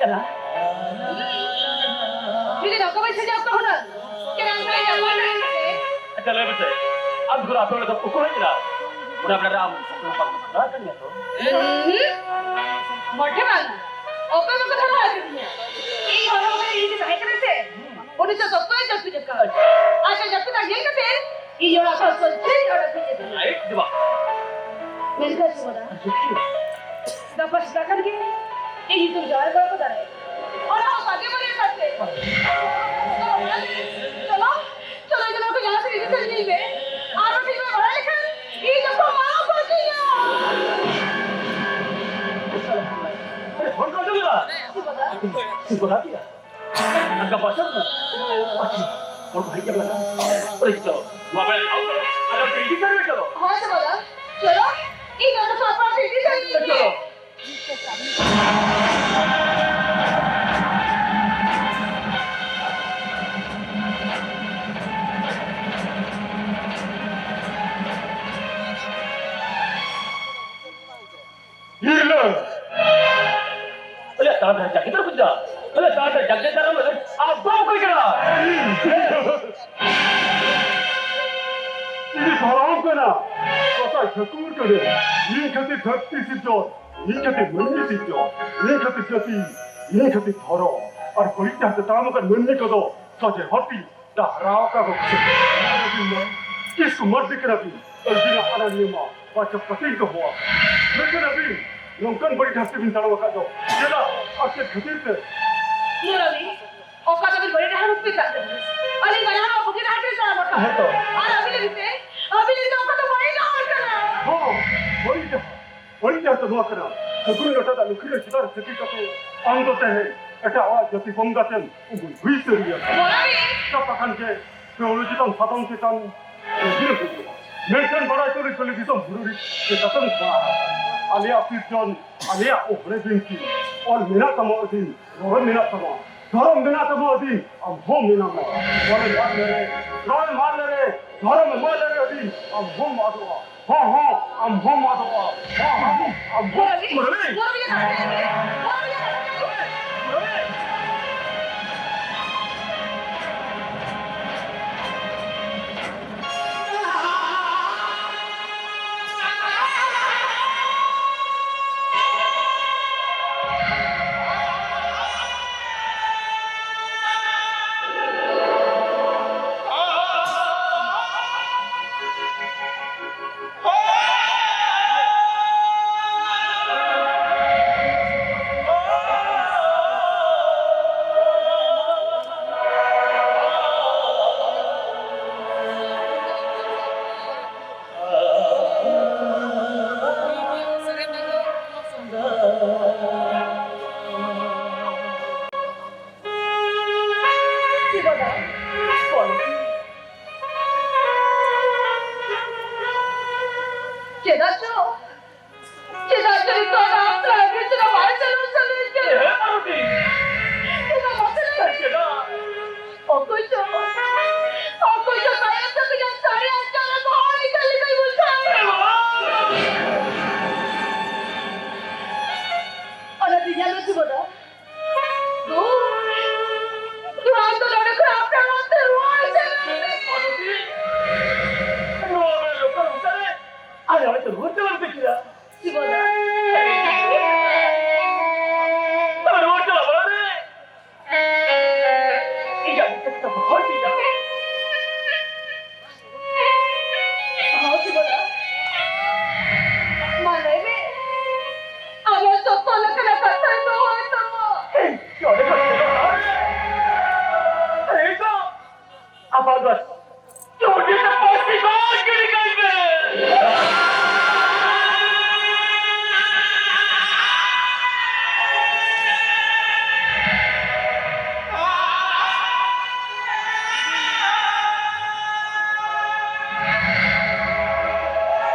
ᱠᱟᱱᱟ᱾ ᱡᱩᱫᱤ ᱱᱚᱝᱠᱟ ᱵᱟᱭ ᱥᱟᱡᱟᱣ ᱠᱚᱜᱼᱟ ᱦᱩᱱᱟᱹᱝ, ᱪᱮᱫᱟᱜ ᱮᱢ ᱞᱟᱹᱭᱟ ᱵᱟᱝ ᱞᱟᱹᱭ ᱠᱟᱛᱮ? ᱟᱪᱪᱷᱟ, ᱞᱟᱹᱭ ᱢᱮᱥᱮ, ᱟᱢ ᱫᱷᱩᱨ ᱟᱯᱮ ᱚᱲᱟᱜ ᱫᱚ ᱚᱠᱚᱭ ᱦᱮᱡ ᱮᱱᱟ? ᱚᱱᱟ ᱵᱮᱲᱟ ᱨᱮ ᱟᱢ ᱥᱟᱯᱲᱟᱣ ᱵᱟᱢ ᱫᱷᱚᱨᱟᱣ ᱠᱟᱱ ᱜᱮᱭᱟ ᱛᱚ? ᱦᱩᱸ, ᱢᱚᱴᱷᱮ ᱵᱟᱝ᱾ ᱚᱠᱚᱭ ᱵᱟᱠᱚ ᱫᱷᱚᱨᱟᱣ ᱟᱠᱟᱫᱤᱧᱟ? ᱤᱧ ᱦᱚᱨᱚ ᱵᱟᱲᱟ ᱤᱧ ᱛᱟᱦᱮᱸ ᱠᱟᱱᱟ ᱥᱮ, ᱩᱱᱤ ᱫᱚ ᱥᱚᱠᱛᱚᱭ ᱡᱟᱹᱯᱤᱫ ᱟᱠᱟᱫ᱾ ᱟᱪᱪᱷᱟ᱾ ᱟᱪᱪᱷᱟ, ᱡᱟᱹᱯᱤᱫ ᱟᱨ ᱧᱮᱞ ᱠᱟᱛᱮ ᱤᱧ ᱚᱲᱟᱜ ᱠᱷᱚᱱ ᱥᱚᱡᱷᱮᱧ ᱚᱰᱚᱠ ᱦᱮᱡ ᱮᱱᱟ᱾ ᱟᱭ, ᱫᱮᱵᱟ᱾ ᱢᱮᱱᱠᱷᱟᱱ ᱥᱩᱵᱷᱟᱫᱟ, ᱟᱪᱪᱷᱟ, ᱪᱮᱫ? ᱜᱟᱯᱟ ᱥᱮᱛᱟᱜ ᱠᱷᱟᱱ ᱜᱮ ᱤᱧ ᱧᱩᱛᱩᱢ ᱡᱟᱶᱟᱭ ᱠᱚᱲᱟ ᱠᱚ ᱫᱟᱨᱟᱭ᱾ ᱚᱱᱟ ᱦᱚᱸ ᱥᱟᱸᱜᱮ ᱵᱟᱹᱨᱭᱟᱹᱛ ᱟᱛᱮ᱾ ᱪᱚᱞᱚ, ᱪᱚᱞᱚ, ᱤᱧ ᱫᱚ ᱱᱚᱣᱟ ᱠᱚ ᱡᱟᱦᱟᱸ ᱥᱮᱫ ᱤᱫᱤ ᱠᱟᱹᱧ ᱢᱮ᱾ ᱟᱨ ᱵᱟᱠᱷᱟᱱ ᱤᱧ ᱢᱟ ᱵᱟᱲᱟᱭ ᱞᱮᱠᱷᱟᱱ ᱤᱧ ᱫᱚᱠᱚ ᱢᱟᱨᱟᱣ ᱜᱚᱡᱤᱧᱟ᱾ ᱦᱚᱲ ᱠᱚ ᱟᱸᱡᱚᱢ ᱮᱫᱟ? ᱥᱩᱵᱷᱟᱫᱟ᱾ ᱥᱩᱵᱷᱟᱫᱟ ᱠᱤ? ᱟᱨ ᱜᱟᱯᱟ ᱪᱟᱞᱟᱜ ᱢᱮ᱾ ᱟᱪᱪᱷᱟ, ᱦᱚᱲ ᱠᱚ ᱦᱮᱡ ᱪᱟᱵᱟ ᱟᱠᱟᱱᱟ᱾ ᱟᱨᱮ ᱪᱚᱞᱚ, ᱱᱚᱣᱟ ᱵᱮᱲᱟ ᱟᱢ ᱟᱨ ᱤᱫᱤ ᱠᱟᱜ ᱢᱮ, ᱪᱚᱞᱚ᱾ ᱦᱳᱭ ᱥᱮ ᱵᱟᱵᱟ, ᱪᱚᱞᱚ, ᱤᱧ ᱱᱚᱰᱮ ᱠᱷᱚᱱ ᱟᱯᱱᱟᱨ ᱛᱮ ᱤᱫᱤ ᱠᱟᱜ ᱢᱮ᱾ ᱪᱚᱞᱚ᱾ ᱦᱤᱨᱞᱟᱹ! ᱟᱞᱮ ᱛᱟᱲᱟᱛᱟᱲᱤ ᱡᱟᱸᱜᱮ ᱫᱟᱨᱟᱢ ᱠᱚ ᱪᱮᱫᱟᱜ? ᱟᱞᱮ ᱛᱟᱲᱟᱛᱟᱲᱤ ᱡᱟᱸᱜᱮ ᱫᱟᱨᱟᱢ ᱞᱟᱹᱜᱤᱫ ᱟᱵᱚ ᱚᱠᱚᱭ ᱠᱟᱱᱟ? ᱤᱧ ᱫᱷᱚᱨᱚᱢ ᱠᱟᱱᱟ, ᱜᱚᱸᱥᱟᱭ ᱴᱷᱟᱹᱠᱩᱨ ᱠᱟᱹᱱᱟᱹᱧ᱾ ᱤᱧ ᱠᱷᱟᱹᱛᱤᱨ ᱫᱷᱟᱹᱨᱛᱤ ᱥᱤᱨᱡᱚᱱ, ᱤᱧ ᱠᱷᱟᱹᱛᱤᱨ ᱢᱟᱹᱱᱢᱤ ᱥᱤᱨᱡᱚᱱ, ᱤᱧ ᱠᱷᱟᱹᱛᱤᱨ ᱡᱟᱹᱛᱤ, ᱤᱧ ᱠᱷᱟᱹᱛᱤᱨ ᱫᱷᱚᱨᱚᱢ᱾ ᱟᱨ ᱵᱟᱹᱲᱤᱡ ᱰᱟᱦᱟᱨ ᱛᱮ ᱛᱟᱲᱟᱢ ᱟᱠᱟᱫ ᱢᱟᱹᱱᱢᱤ ᱠᱚᱫᱚ ᱥᱚᱡᱷᱮ ᱦᱚᱨ ᱛᱮ ᱰᱟᱦᱟᱨᱟᱣ ᱠᱟᱠᱚ ᱠᱷᱟᱹᱛᱤᱨ ᱟᱹᱵᱤᱱ ᱫᱚ ᱛᱤᱥ ᱠᱚ ᱢᱟᱹᱨᱰᱤ ᱠᱟᱱᱟ ᱵᱤᱱ? ᱟᱹᱵᱤᱱᱟᱜ ᱟᱱᱟᱱᱤᱭᱟᱹ ᱢᱟ ᱵᱟᱪᱚᱠ ᱠᱟᱛᱮᱧ ᱫᱚᱦᱚᱣᱟ᱾ ᱢᱮᱱᱠᱷᱟᱱ ᱟᱹᱵᱤᱱ ᱱᱚᱝᱠᱟᱱ ᱵᱟᱹᱲᱤᱡ ᱰᱟᱦᱟᱨ ᱛᱮᱵᱤᱱ ᱛᱟᱲᱟᱢ ᱟᱠᱟᱫ ᱫᱚ ᱪᱮᱫᱟᱜ ᱟᱨ ᱪᱮᱫ ᱠᱷᱟᱹᱛᱤᱨ ᱛᱮ? ᱢᱩᱨᱟᱨᱤ, ᱚᱠᱟ ᱫᱚᱵᱤᱱ ᱵᱟᱹᱲᱤᱡ ᱰᱟᱦᱟᱨ ᱵᱤᱱ ᱛᱟᱲᱟᱢ ᱠᱟᱱᱟ? ᱟᱹᱞᱤᱧ ᱵᱟᱱᱟ ᱦᱚᱲ ᱵᱩᱜᱤ ᱰᱟᱦᱟᱨ ᱛᱮᱞᱤᱧ ᱛᱟᱲᱟᱢ ᱟᱠᱟᱫᱼᱟ᱾ ᱦᱮᱸ ᱛᱚ᱾ ᱟᱨ ᱟᱹᱵᱤᱱ ᱞᱟᱹᱜᱤᱫ ᱛᱮ, ᱟᱹᱵᱤᱱ ᱞᱟᱹᱜᱤᱫ ᱫᱚ ᱚᱠᱟ ᱫᱚ ᱵᱟᱹᱲᱤᱡ ᱰᱟᱦᱟᱨ ᱠᱟᱱᱟ᱾ ᱦᱚᱸ, ᱵᱟᱹᱲᱤᱡ ᱰᱟᱦᱟᱨ᱾ ᱵᱟᱹᱲᱤᱡ ᱰᱟᱦᱟᱨ ᱫᱚ ᱱᱚᱣᱟ ᱠᱟᱱᱟ, ᱯᱷᱟᱹᱜᱩᱱ ᱞᱚᱴᱟ ᱫᱟᱜ ᱞᱩᱠᱷᱤ ᱨᱮ ᱪᱮᱛᱟᱱ ᱨᱮ ᱛᱤᱠᱤ ᱠᱟᱛᱮ ᱟᱢ ᱫᱚ ᱛᱮᱦᱮᱧ ᱮᱴᱟᱜ ᱚᱲᱟᱜ ᱡᱟᱹᱛᱤ ᱵᱚᱸᱜᱟ ᱴᱷᱮᱱ ᱩᱜᱩᱞ ᱦᱩᱭ ᱥᱟᱹᱨᱤᱭᱟ᱾ ᱢᱚᱨᱟᱨᱤ! ᱜᱟᱯᱟ ᱠᱷᱟᱱ ᱜᱮ ᱯᱮ ᱩᱞᱤ ᱪᱮᱛᱟᱱ ᱥᱟᱫᱚᱢ ᱪᱮᱛᱟᱱ ᱜᱤᱨᱟᱹ ᱦᱩᱭᱩᱜᱼᱟ᱾ ᱢᱮᱱᱠᱷᱟᱱ ᱵᱟᱲᱟᱭ ᱛᱩᱞᱩᱡ ᱠᱟᱹᱞᱤ ᱫᱤᱥᱚᱢ ᱵᱩᱨᱩ ᱨᱮ ᱪᱮᱛᱟᱛᱚᱱ ᱵᱟᱲᱟ ᱟᱠᱟᱱᱟ᱾ ᱟᱞᱮᱭᱟᱜ ᱥᱤᱨᱡᱚᱱ, ᱟᱞᱮᱭᱟᱜ ᱚᱦᱨᱮ ᱵᱤᱱᱛᱤ, ᱚᱞ ᱢᱮᱱᱟᱜ ᱛᱟᱢᱟ ᱟᱹᱫᱤᱢ, ᱫᱷᱚᱨᱚᱢ ᱢᱮᱱᱟᱜ ᱛᱟᱢᱟ, ᱫᱷᱚᱨᱚᱢ ᱢᱮᱱᱟᱜ ᱛᱟᱢᱟ ᱟᱹᱫᱤᱢ, ᱟᱢ ᱦᱚᱸ ᱢᱮᱱᱟᱢᱟ᱾ ᱚᱞᱮᱢ ᱟᱫ ᱞᱮᱨᱮ, ᱨᱚᱲᱮᱢ ᱟᱫ ᱞᱮᱨᱮ, ᱫᱷᱚᱨᱚᱢᱮᱢ ᱟᱫ ᱞᱮᱨᱮ ᱟᱹᱫᱤᱢ, ᱟᱢ ᱦᱚᱸᱢ ᱟᱫᱚᱜᱼᱟ᱾ ᱦᱚᱸ, ᱦᱚᱸ, ᱟᱢ ᱦᱚᱸᱢ ᱟᱫᱚᱜᱼᱟ᱾ ᱦᱚᱸ, ᱦᱚᱸ, ᱟᱢ ᱦᱚᱸ᱾ ᱢᱩᱨᱟᱨᱤ, ᱢᱩᱨᱟᱨᱤ, ᱢᱩᱨᱟᱨᱤ, ᱢᱩᱨᱟᱨᱤ᱾ ᱪᱩᱴᱤ ᱛᱮ ᱯᱟᱹᱥᱤ ᱜᱚᱡ ᱜᱤᱰᱤ ᱠᱟᱭ ᱯᱮ᱾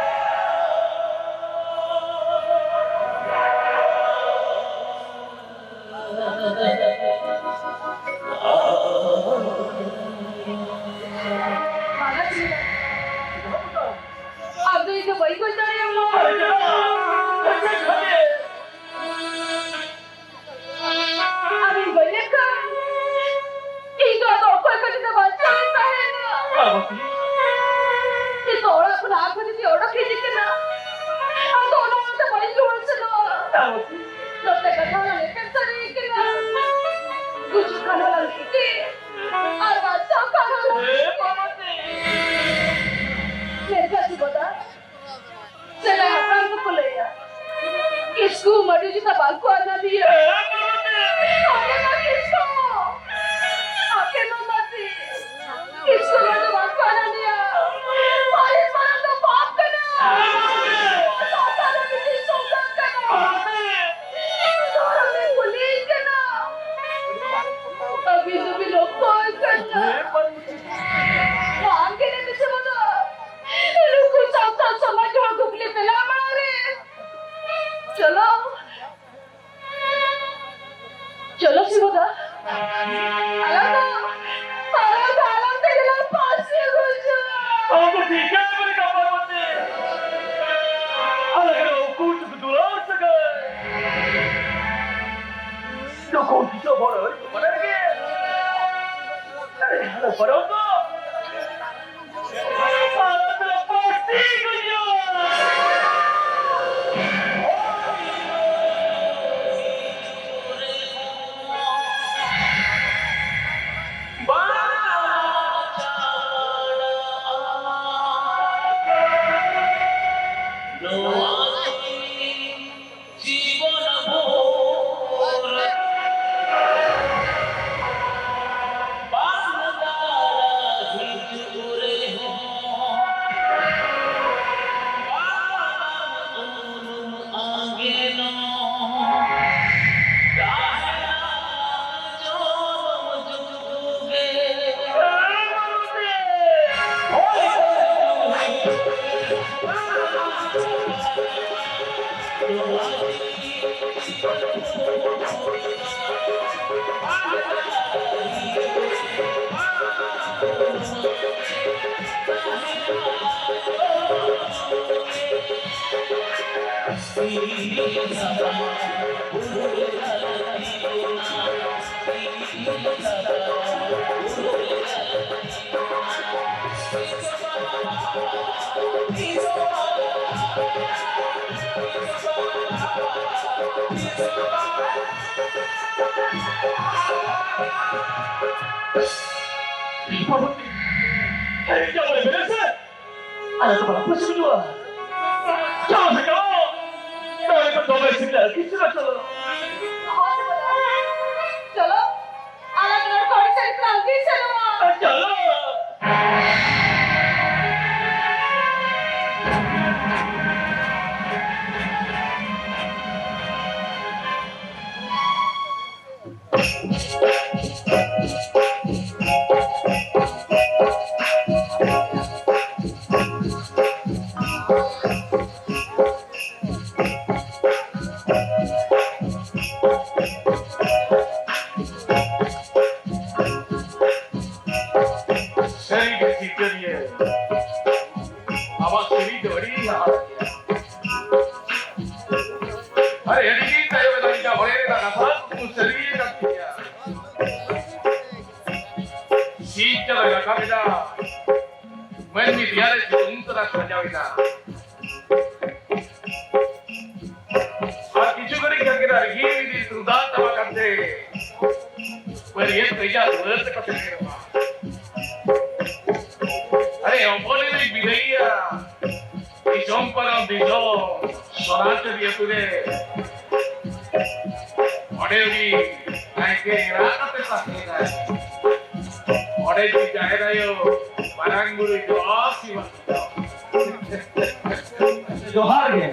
ᱟᱫᱚ ᱤᱧ ᱫᱚ ᱵᱟᱹᱧ ᱜᱚᱡ ᱫᱟᱲᱮᱭᱟᱢᱟ᱾ ᱟᱢᱤᱧ ᱜᱚᱡ ᱞᱮᱱᱠᱷᱟᱱ ᱤᱧ ᱫᱚ ᱟᱫᱚ ᱚᱠᱚᱭ ᱠᱚ ᱴᱷᱮᱱ ᱫᱚ ᱵᱟᱧᱪᱟᱣ ᱤᱧ ᱛᱟᱦᱮᱱᱟ? ᱯᱟᱨᱵᱚᱛᱤ᱾ ᱱᱤᱛᱚᱜ ᱚᱲᱟᱜ ᱠᱷᱚᱱᱟᱜ ᱟᱨ ᱠᱚ ᱡᱩᱫᱤ ᱚᱰᱚᱠ ᱦᱤᱡᱩᱜ ᱠᱟᱱᱟ, ᱟᱫᱚ ᱚᱱᱟ ᱚᱲᱟᱜ ᱛᱮ ᱵᱟᱹᱧ ᱨᱩᱣᱟᱹᱲ ᱥᱮᱱᱚᱜᱼᱟ᱾ ᱯᱟᱨᱵᱚᱛᱤ᱾ ᱱᱚᱛᱮ ᱠᱟᱛᱷᱟ ᱦᱚᱸ ᱮᱯᱮᱢ ᱥᱟᱹᱨᱤ ᱠᱟᱱᱟ᱾ ᱜᱩᱡᱩᱜ ᱠᱷᱟᱱ ᱦᱚᱸ ᱞᱟᱹᱠᱛᱤ ᱜᱮ, ᱟᱨ ᱵᱟᱧᱪᱟᱣ ᱠᱷᱟᱱ ᱦᱚᱸ ᱞᱟᱹᱠᱛᱤ ᱜᱮ᱾ ᱢᱮᱱᱠᱷᱟᱱ ᱥᱩᱵᱷᱚᱫᱟ, ᱥᱮᱫᱟᱭ ᱦᱟᱯᱲᱟᱢ ᱠᱚᱠᱚ ᱞᱟᱹᱭᱟ, ᱠᱤᱥᱠᱩ ᱢᱟᱹᱰᱤ ᱡᱩᱫᱤ ᱵᱟᱝᱠᱚ ᱟᱱᱟᱫᱤᱭᱟ, ᱟᱯᱮ ᱢᱟ ᱠᱤᱥᱠᱩ, ᱟᱯᱮ ᱢᱟ ᱢᱟᱹᱡᱷᱤ, ᱠᱤᱥᱠᱩ ᱢᱟᱹᱰᱤ ᱵᱟᱝᱠᱚ ᱟᱱᱟᱫᱤᱭᱟ, ᱯᱟᱹᱦᱤᱞ ᱢᱟᱨᱟᱝ ᱫᱚ ᱯᱟᱯ ᱠᱟᱱᱟ᱾ ᱥᱟᱶᱛᱟ ᱫᱚ ᱢᱤᱫᱴᱤᱡ ᱥᱚᱝᱜᱚᱴᱷᱚᱱ ᱠᱟᱱᱟ᱾ ᱫᱷᱚᱨᱚᱢ ᱮ ᱠᱩᱞᱤᱭ ᱠᱟᱱᱟ᱾ ᱟᱹᱵᱤᱱ ᱫᱚᱵᱤᱱ ᱚᱠᱚᱭ ᱠᱟᱱᱟ? ᱵᱟᱝ ᱜᱮ ᱞᱟᱹᱭ ᱢᱮᱥᱮ ᱵᱚᱫᱚᱞ᱾ ᱱᱩᱠᱩ ᱥᱟᱶᱛᱟ ᱥᱚᱢᱟᱡᱽ ᱦᱚᱲ ᱠᱩᱠᱞᱤ ᱛᱮᱞᱟ ᱢᱟᱲᱟᱝ ᱨᱮ᱾ ᱪᱚᱞᱚ, ᱵᱟᱹᱵᱩ, ᱮᱭ ᱡᱟᱢᱟᱭ ᱵᱮᱨᱮᱫ ᱥᱮ᱾ ᱟᱞᱮ ᱫᱚ ᱵᱟᱞᱮ ᱯᱟᱹᱥᱤ ᱦᱩᱭᱩᱜᱼᱟ᱾ ᱪᱚᱞᱚ ᱥᱮ ᱪᱚᱞᱚ᱾ ᱱᱚᱜᱼᱚᱭ ᱛᱚ ᱫᱚᱢᱮ ᱥᱤᱵᱤᱞᱟ, ᱠᱤᱪᱷᱩ ᱪᱚᱞᱚ᱾ ᱪᱚᱞᱚ, ᱟᱞᱟᱝ ᱱᱚᱰᱮ ᱠᱷᱚᱱ ᱥᱮᱱ ᱠᱟᱛᱮ ᱟᱹᱜᱩᱭ ᱥᱮᱱᱚᱜᱼᱟ᱾ ᱪᱚᱞᱚ᱾ ᱥᱟᱹᱨᱤᱜᱮ ᱥᱤᱠᱟᱹᱨᱤᱭᱟᱹ, ᱟᱢᱟᱜ ᱥᱮᱨᱮᱧ ᱫᱚ ᱟᱹᱰᱤ ᱦᱟᱦᱟᱲᱟ ᱜᱮᱭᱟ᱾ ᱟᱨ ᱟᱹᱰᱤ ᱜᱮ ᱛᱟᱭᱚᱢ ᱮᱱᱟ, ᱤᱧᱟᱹᱜ ᱢᱚᱱᱮ ᱨᱮᱱᱟᱜ ᱠᱟᱛᱷᱟ ᱠᱚ ᱥᱟᱹᱨᱤ ᱟᱠᱟᱱ ᱛᱤᱧᱟ᱾ ᱥᱤᱧ ᱪᱟᱸᱫᱚᱭ ᱨᱟᱠᱟᱵ ᱮᱱᱟ, ᱢᱟᱹᱱᱢᱤ ᱫᱮᱭᱟ ᱨᱮ ᱥᱤᱛᱩᱝ ᱛᱟᱨᱟ ᱥᱟᱡᱟᱣ ᱮᱱᱟ᱾ ᱟᱨ ᱠᱤᱪᱷᱩ ᱜᱷᱟᱹᱲᱤᱡ ᱠᱷᱟᱱ ᱜᱮ ᱨᱟᱹᱜᱤ ᱨᱤᱜᱤ ᱛᱩᱢᱫᱟᱜ ᱴᱟᱢᱟᱠ ᱟᱛᱮ ᱵᱟᱹᱨᱭᱟᱹᱛ ᱠᱚ ᱤᱧᱟᱹᱜ ᱫᱩᱣᱟᱹᱨ ᱛᱮᱠᱚ ᱥᱮᱴᱮᱨᱚᱜᱼᱟ᱾ ᱟᱨᱮ ᱦᱚᱯᱚᱱ ᱮᱨᱟᱧ ᱵᱤᱫᱟᱹᱭᱮᱭᱟ, ᱫᱤᱥᱚᱢ ᱯᱟᱨᱚᱢ ᱫᱤᱥᱚᱢ ᱥᱚᱱᱟᱪᱟᱹᱨᱤ ᱟᱹᱛᱩ ᱨᱮ᱾ ᱚᱸᱰᱮ ᱩᱱᱤ ᱱᱟᱭᱠᱮ ᱮᱨᱟ ᱠᱟᱛᱮ ᱛᱟᱦᱮᱸᱭᱮᱱᱟᱭ᱾ ᱚᱸᱰᱮ ᱡᱩᱫᱤ ᱡᱟᱦᱮᱨ ᱟᱭᱳ, ᱢᱟᱨᱟᱝ ᱵᱩᱨᱩ, ᱡᱚᱥ ᱥᱤᱢᱟᱹ᱾ ᱡᱚᱦᱟᱨ ᱜᱮ᱾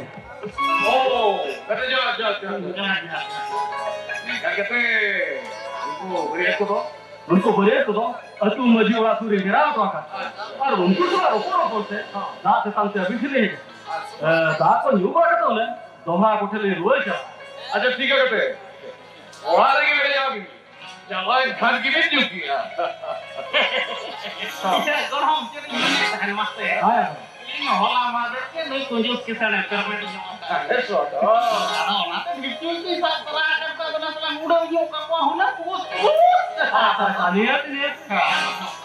ᱳ, ᱠᱟᱛᱮ ᱡᱚᱦᱟᱨ, ᱡᱚᱦᱟᱨ, ᱡᱚᱦᱟᱨ, ᱡᱚᱦᱟᱨ᱾ ᱡᱚᱦᱟᱨ, ᱡᱚᱦᱟᱨ᱾ ᱮᱱᱠᱷᱟᱱ ᱠᱟᱛᱮ ᱩᱱᱠᱩ ᱵᱟᱹᱨᱭᱟᱹᱛ ᱠᱚᱫᱚ? ᱩᱱᱠᱩ ᱵᱟᱹᱨᱭᱟᱹᱛ ᱠᱚᱫᱚ ᱟᱹᱛᱩ ᱢᱟᱹᱡᱷᱤ ᱚᱲᱟᱜ ᱥᱩᱨ ᱨᱮ ᱜᱷᱮᱨᱟᱣ ᱦᱚᱴᱚ ᱟᱠᱟᱫ᱾ ᱟᱨ ᱩᱱᱠᱩ ᱥᱟᱞᱟᱜ ᱨᱚᱯᱚᱲ ᱨᱚᱯᱚᱲ ᱛᱮ ᱫᱟᱜ ᱛᱮᱛᱟᱝ ᱛᱮ ᱟᱹᱵᱤᱱ ᱴᱷᱮᱱ ᱞᱤᱧ ᱦᱮᱡ ᱮᱱᱟ᱾ ᱮ, ᱫᱟᱜ ᱠᱚ ᱧᱩ ᱵᱟᱲᱟ ᱠᱟᱛᱮ ᱚᱱᱮ ᱫᱚᱦᱲᱟ ᱠᱚᱴᱷᱮᱱ ᱞᱤᱧ ᱨᱩᱣᱟᱹᱲ ᱪᱟᱞᱟᱜᱼᱟ᱾ ᱟᱪᱪᱷᱟ, ᱴᱷᱤᱠ ᱜᱮᱭᱟ ᱠᱟᱛᱮ᱾ ᱚᱲᱟᱜ ᱨᱮᱜᱮ ᱢᱮᱱᱟᱭᱟ ᱵᱤᱱ᱾ ᱪᱟᱞᱟᱣᱮᱱ ᱠᱷᱟᱱ ᱜᱮᱵᱤᱱ ᱧᱩ ᱠᱮᱜᱼᱟ᱾ ᱜᱚᱲᱚᱢ, ᱪᱮᱫ ᱤᱧ ᱢᱮᱱᱮᱫ ᱛᱟᱦᱮᱱ ᱢᱟᱥᱮ? ᱦᱮᱸ᱾ ᱤᱧ ᱦᱚᱞᱟ ᱢᱟᱦᱫᱮᱨ ᱜᱮ ᱱᱩᱭ ᱠᱚᱧᱡᱩᱥ ᱠᱤᱥᱟᱹᱬᱮ ᱯᱮᱨᱢᱮᱱᱴ ᱧᱚᱜ ᱟᱠᱟᱫ᱾ ᱦᱮᱸ, ᱥᱚᱫᱚᱨ᱾ ᱟᱫᱚ ᱚᱱᱟᱛᱮ ᱵᱤᱯᱩᱞ ᱛᱤᱧ ᱥᱟᱵ ᱛᱚᱨᱟ ᱟᱠᱟᱫ ᱠᱚᱣᱟ, ᱟᱫᱚ ᱱᱟᱥᱮ ᱞᱟᱝ ᱩᱰᱟᱹᱣ ᱧᱚᱜ ᱠᱟᱠᱚᱣᱟ ᱦᱩᱱᱟᱹᱝ᱾ ᱩᱥ, ᱩᱥ᱾ ᱟᱪᱪᱷᱟ, ᱟᱪᱪᱷᱟ, ᱱᱤᱦᱟᱹᱛ, ᱱᱤᱦᱟᱹᱛ᱾ ᱦᱮᱸ᱾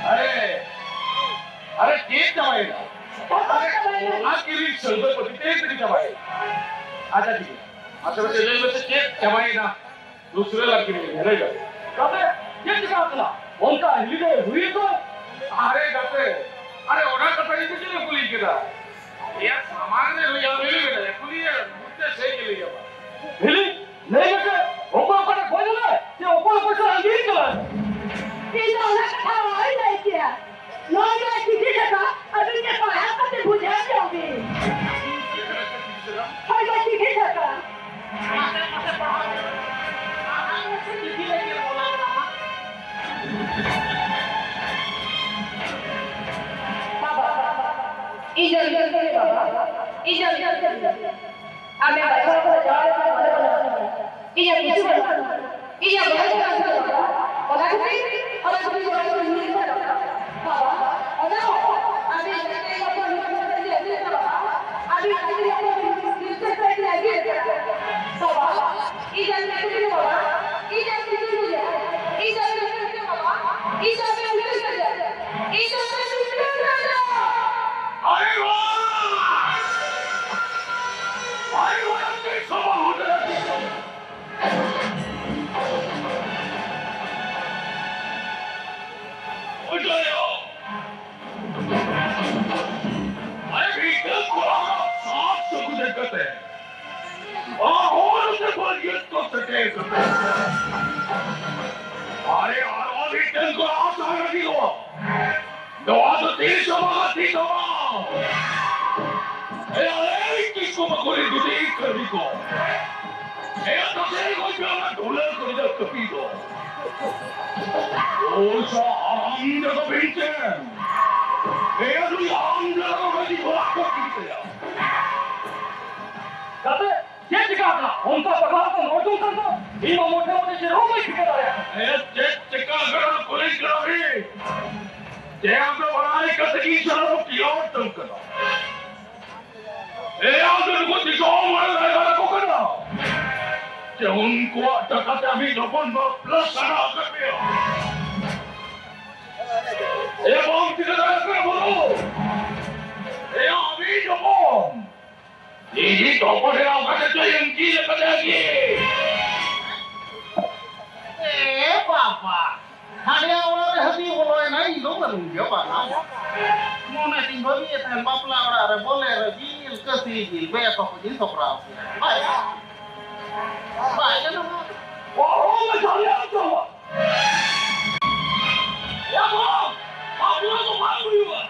ᱟᱨᱮ, ᱟᱨᱮ, ᱪᱮᱫ ᱪᱟᱵᱟᱭᱮᱱᱟ? ᱟᱨᱮ, ᱚᱱᱟ ᱠᱤᱨᱤᱧ ᱥᱚᱭᱫᱟ ᱠᱚ ᱪᱮᱫ ᱛᱮᱜᱮ ᱪᱟᱵᱟᱭᱮᱱᱟ? ᱟᱪᱪᱷᱟ, ᱴᱷᱤᱠ ᱜᱮᱭᱟ᱾ ᱟᱪᱪᱷᱟ, ᱢᱟᱥᱮ ᱞᱟᱹᱭ ᱢᱮᱥᱮ, ᱪᱮᱫ ᱪᱟᱵᱟᱭᱮᱱᱟ? ᱫᱩᱥᱨᱟᱹ ᱞᱟᱹᱜᱤᱫ ᱞᱟᱹᱭ ᱢᱮ᱾ ᱜᱟᱛᱮ, ᱪᱮᱫ ᱪᱤᱠᱟ ᱟᱠᱟᱱᱟ? ᱚᱱᱠᱟ ᱦᱤᱞᱤ ᱫᱚ ᱦᱩᱭ ᱠᱚ? ᱟᱨᱮ ᱜᱟᱛᱮ, ᱟᱨᱮ ᱚᱱᱟ ᱠᱟᱛᱷᱟ ᱤᱧ ᱫᱚ ᱪᱮᱫ ᱮ ᱠᱩᱞᱤ ᱠᱮᱫᱟ? ᱮᱭᱟ ᱥᱟᱢᱟᱝ ᱨᱮ ᱦᱩᱭ ᱟᱨ ᱦᱤᱞᱤ ᱢᱮᱱᱟᱭᱟ, ᱠᱩᱞᱤᱭᱮ ᱢᱩᱫᱽᱫᱮ ᱥᱮ ᱪᱮᱫ ᱞᱟᱹᱭ ᱟᱢᱟ? ᱦᱤᱞᱤ, ᱞᱟᱹᱭ ᱢᱮᱥᱮ, ᱚᱠᱚᱭ ᱚᱠᱚᱭ ᱴᱷᱮᱱ ᱠᱷᱚᱡ ᱞᱮᱫᱟ? ᱥᱮ ᱚᱠᱚᱭ ᱚᱠᱚᱭ ᱥᱟᱞᱟᱜ ᱟᱹᱜᱤᱨ ᱠᱟᱱᱟ? ᱤᱧ ᱫᱚ ᱚᱱᱟ ᱠᱟᱛᱷᱟ ᱚᱦᱚᱧ ᱞᱟᱹᱭ ᱠᱮᱭᱟ᱾ ᱱᱚᱣᱟ ᱫᱚ ᱪᱤᱴᱷᱤ ᱞᱮᱠᱟ, ᱟᱹᱵᱤᱱ ᱜᱮ ᱯᱟᱲᱦᱟᱣ ᱠᱟᱛᱮ ᱵᱩᱡᱷᱟᱹᱣ ᱧᱚᱜ ᱵᱤᱱ᱾ ᱦᱳᱭ, ᱫᱚ ᱪᱤᱴᱷᱤ ᱞᱮᱠᱟ᱾ ᱵᱟᱵᱟ, ᱤᱧ ᱫᱚ, ᱤᱧ ᱫᱚ, ᱵᱟᱵᱟ, ᱤᱧ ᱫᱚ, ᱤᱧ ᱫᱚ, ᱟᱢᱮ ᱵᱟᱪᱷᱟᱣ ᱠᱟᱫᱟ ᱡᱟᱶᱟᱭ ᱞᱮᱠᱟ ᱵᱟᱞᱮ ᱵᱟᱞᱮ ᱟᱨᱮ, ᱟᱨ ᱢᱤᱫᱴᱮᱱ ᱠᱚ ᱟᱥᱟ ᱞᱟᱹᱜᱤᱫᱚᱜᱼᱟ᱾ ᱱᱚᱣᱟ ᱫᱚ ᱛᱤᱥ ᱦᱚᱸ ᱵᱟᱝ ᱛᱤᱥ ᱦᱚᱸ ᱵᱟᱝ᱾ ᱮᱭᱟ, ᱮᱭ ᱠᱤᱥᱠᱩ ᱵᱟᱠᱚ ᱨᱮ ᱡᱩᱫᱤ ᱠᱟᱹᱢᱤ ᱠᱚ᱾ ᱮᱭᱟ, ᱛᱟᱛᱮ ᱠᱚ ᱡᱚᱱᱟ ᱰᱷᱩᱞᱟᱹ ᱠᱚ ᱡᱟ ᱠᱟᱹᱯᱤ ᱫᱚ᱾ ᱳ ᱥᱟ ᱟᱢ ᱡᱚᱛᱚ ᱵᱤᱱᱪᱮᱱ᱾ ᱮᱭᱟ, ᱫᱩᱭ ᱟᱢ ᱡᱚᱛᱚ ᱠᱚ ᱡᱤ ᱵᱚᱞᱟ ᱠᱚ ᱠᱤᱛᱮᱭᱟ᱾ ᱠᱟᱛᱮ ᱪᱮᱫ ᱪᱤᱠᱟ ᱟᱠᱟᱱᱟ? ᱚᱱᱠᱟ ᱯᱟᱜᱽᱞᱟ ᱦᱚᱯᱚᱱ ᱨᱚᱲ ᱡᱚᱝ ᱠᱟᱱ ᱫᱚ᱾ ᱤᱧ ᱢᱟ ᱢᱚᱴᱷᱮ ᱢᱚᱴᱷᱮ ᱪᱮᱫ ᱦᱚᱸ ᱵᱟᱹᱧ ᱴᱷᱤᱠᱟᱹ ᱫᱟᱲᱮᱭᱟᱜ ᱠᱟᱱᱟ᱾ ᱮ, ᱪᱮᱫ ᱪᱤᱠᱟ ᱟᱠᱟᱱᱟ? ᱠᱩᱞᱤ ᱠᱟᱱᱟ ᱵᱤᱱ᱾ ᱪᱮ ᱟᱢ ᱫᱚ ᱵᱟᱲᱟᱭ ᱠᱟᱛᱮ ᱜᱮ ᱤᱧ ᱥᱟᱞᱟᱜ ᱫᱚ ᱠᱷᱮᱞᱳᱰ ᱫᱚᱢ ᱠᱟᱱᱟ? ᱮ, ᱟᱢ ᱫᱚ ᱱᱩᱠᱩ ᱫᱤᱥᱚᱢ ᱦᱚᱲ ᱨᱟᱭᱵᱟᱨ ᱠᱚ ᱠᱟᱱᱟ? ᱪᱮ ᱩᱱᱠᱩᱣᱟᱜ ᱴᱟᱠᱟ ᱛᱮ ᱟᱢᱤᱡ ᱦᱚᱯᱚᱱ ᱵᱟᱯᱞᱟ ᱥᱟᱱᱟ ᱟᱠᱟᱫ ᱢᱮᱭᱟ? ᱮ, ᱵᱟᱢ ᱴᱷᱤᱠᱟᱹ ᱫᱟᱲᱮᱭᱟᱜ ᱠᱟᱱᱟ ᱵᱩᱨᱩ? ᱮ, ᱟᱢᱤᱡ ᱦᱚᱯᱚᱱ ᱤᱧᱤᱡ ᱦᱚᱯᱚᱱ ᱮᱨᱟ ᱚᱠᱟ ᱛᱮᱪᱚᱭ ᱟᱹᱝᱠᱤᱨ ᱟᱠᱟᱫᱮᱭᱟ ᱠᱤ? ᱮ ᱵᱟᱵᱟ, ᱦᱟᱱᱮ ᱚᱲᱟᱜ ᱨᱮ ᱦᱟᱹᱛᱤ ᱵᱚᱞᱚᱭᱮᱱᱟ, ᱤᱧ ᱫᱚ ᱵᱟᱹᱱᱩᱧ ᱜᱮᱭᱟ ᱵᱟᱝᱟ᱾ ᱢᱚᱱᱮ ᱛᱤᱧ ᱵᱷᱟᱹᱵᱤᱭᱮᱫ ᱛᱟᱦᱮᱱ ᱵᱟᱯᱞᱟ ᱚᱲᱟᱜ ᱨᱮ ᱵᱚᱞᱮ ᱨᱮ ᱡᱤᱞ, ᱠᱟᱹᱥᱤ ᱡᱤᱞ, ᱵᱮᱥ ᱚᱠᱚᱡ ᱤᱧ ᱥᱚᱯᱲᱟᱣ ᱠᱮᱭᱟ᱾ ᱵᱟᱭ, ᱵᱟᱭ ᱜᱟᱱᱚᱜᱼᱟ᱾ ᱚᱦᱚ, ᱥᱟᱞᱟ ᱫᱚ᱾ ᱮ ᱵᱟᱵᱟ, ᱵᱟᱯᱞᱟ ᱫᱚ ᱵᱟᱝ ᱦᱩᱭᱩᱜᱼᱟ᱾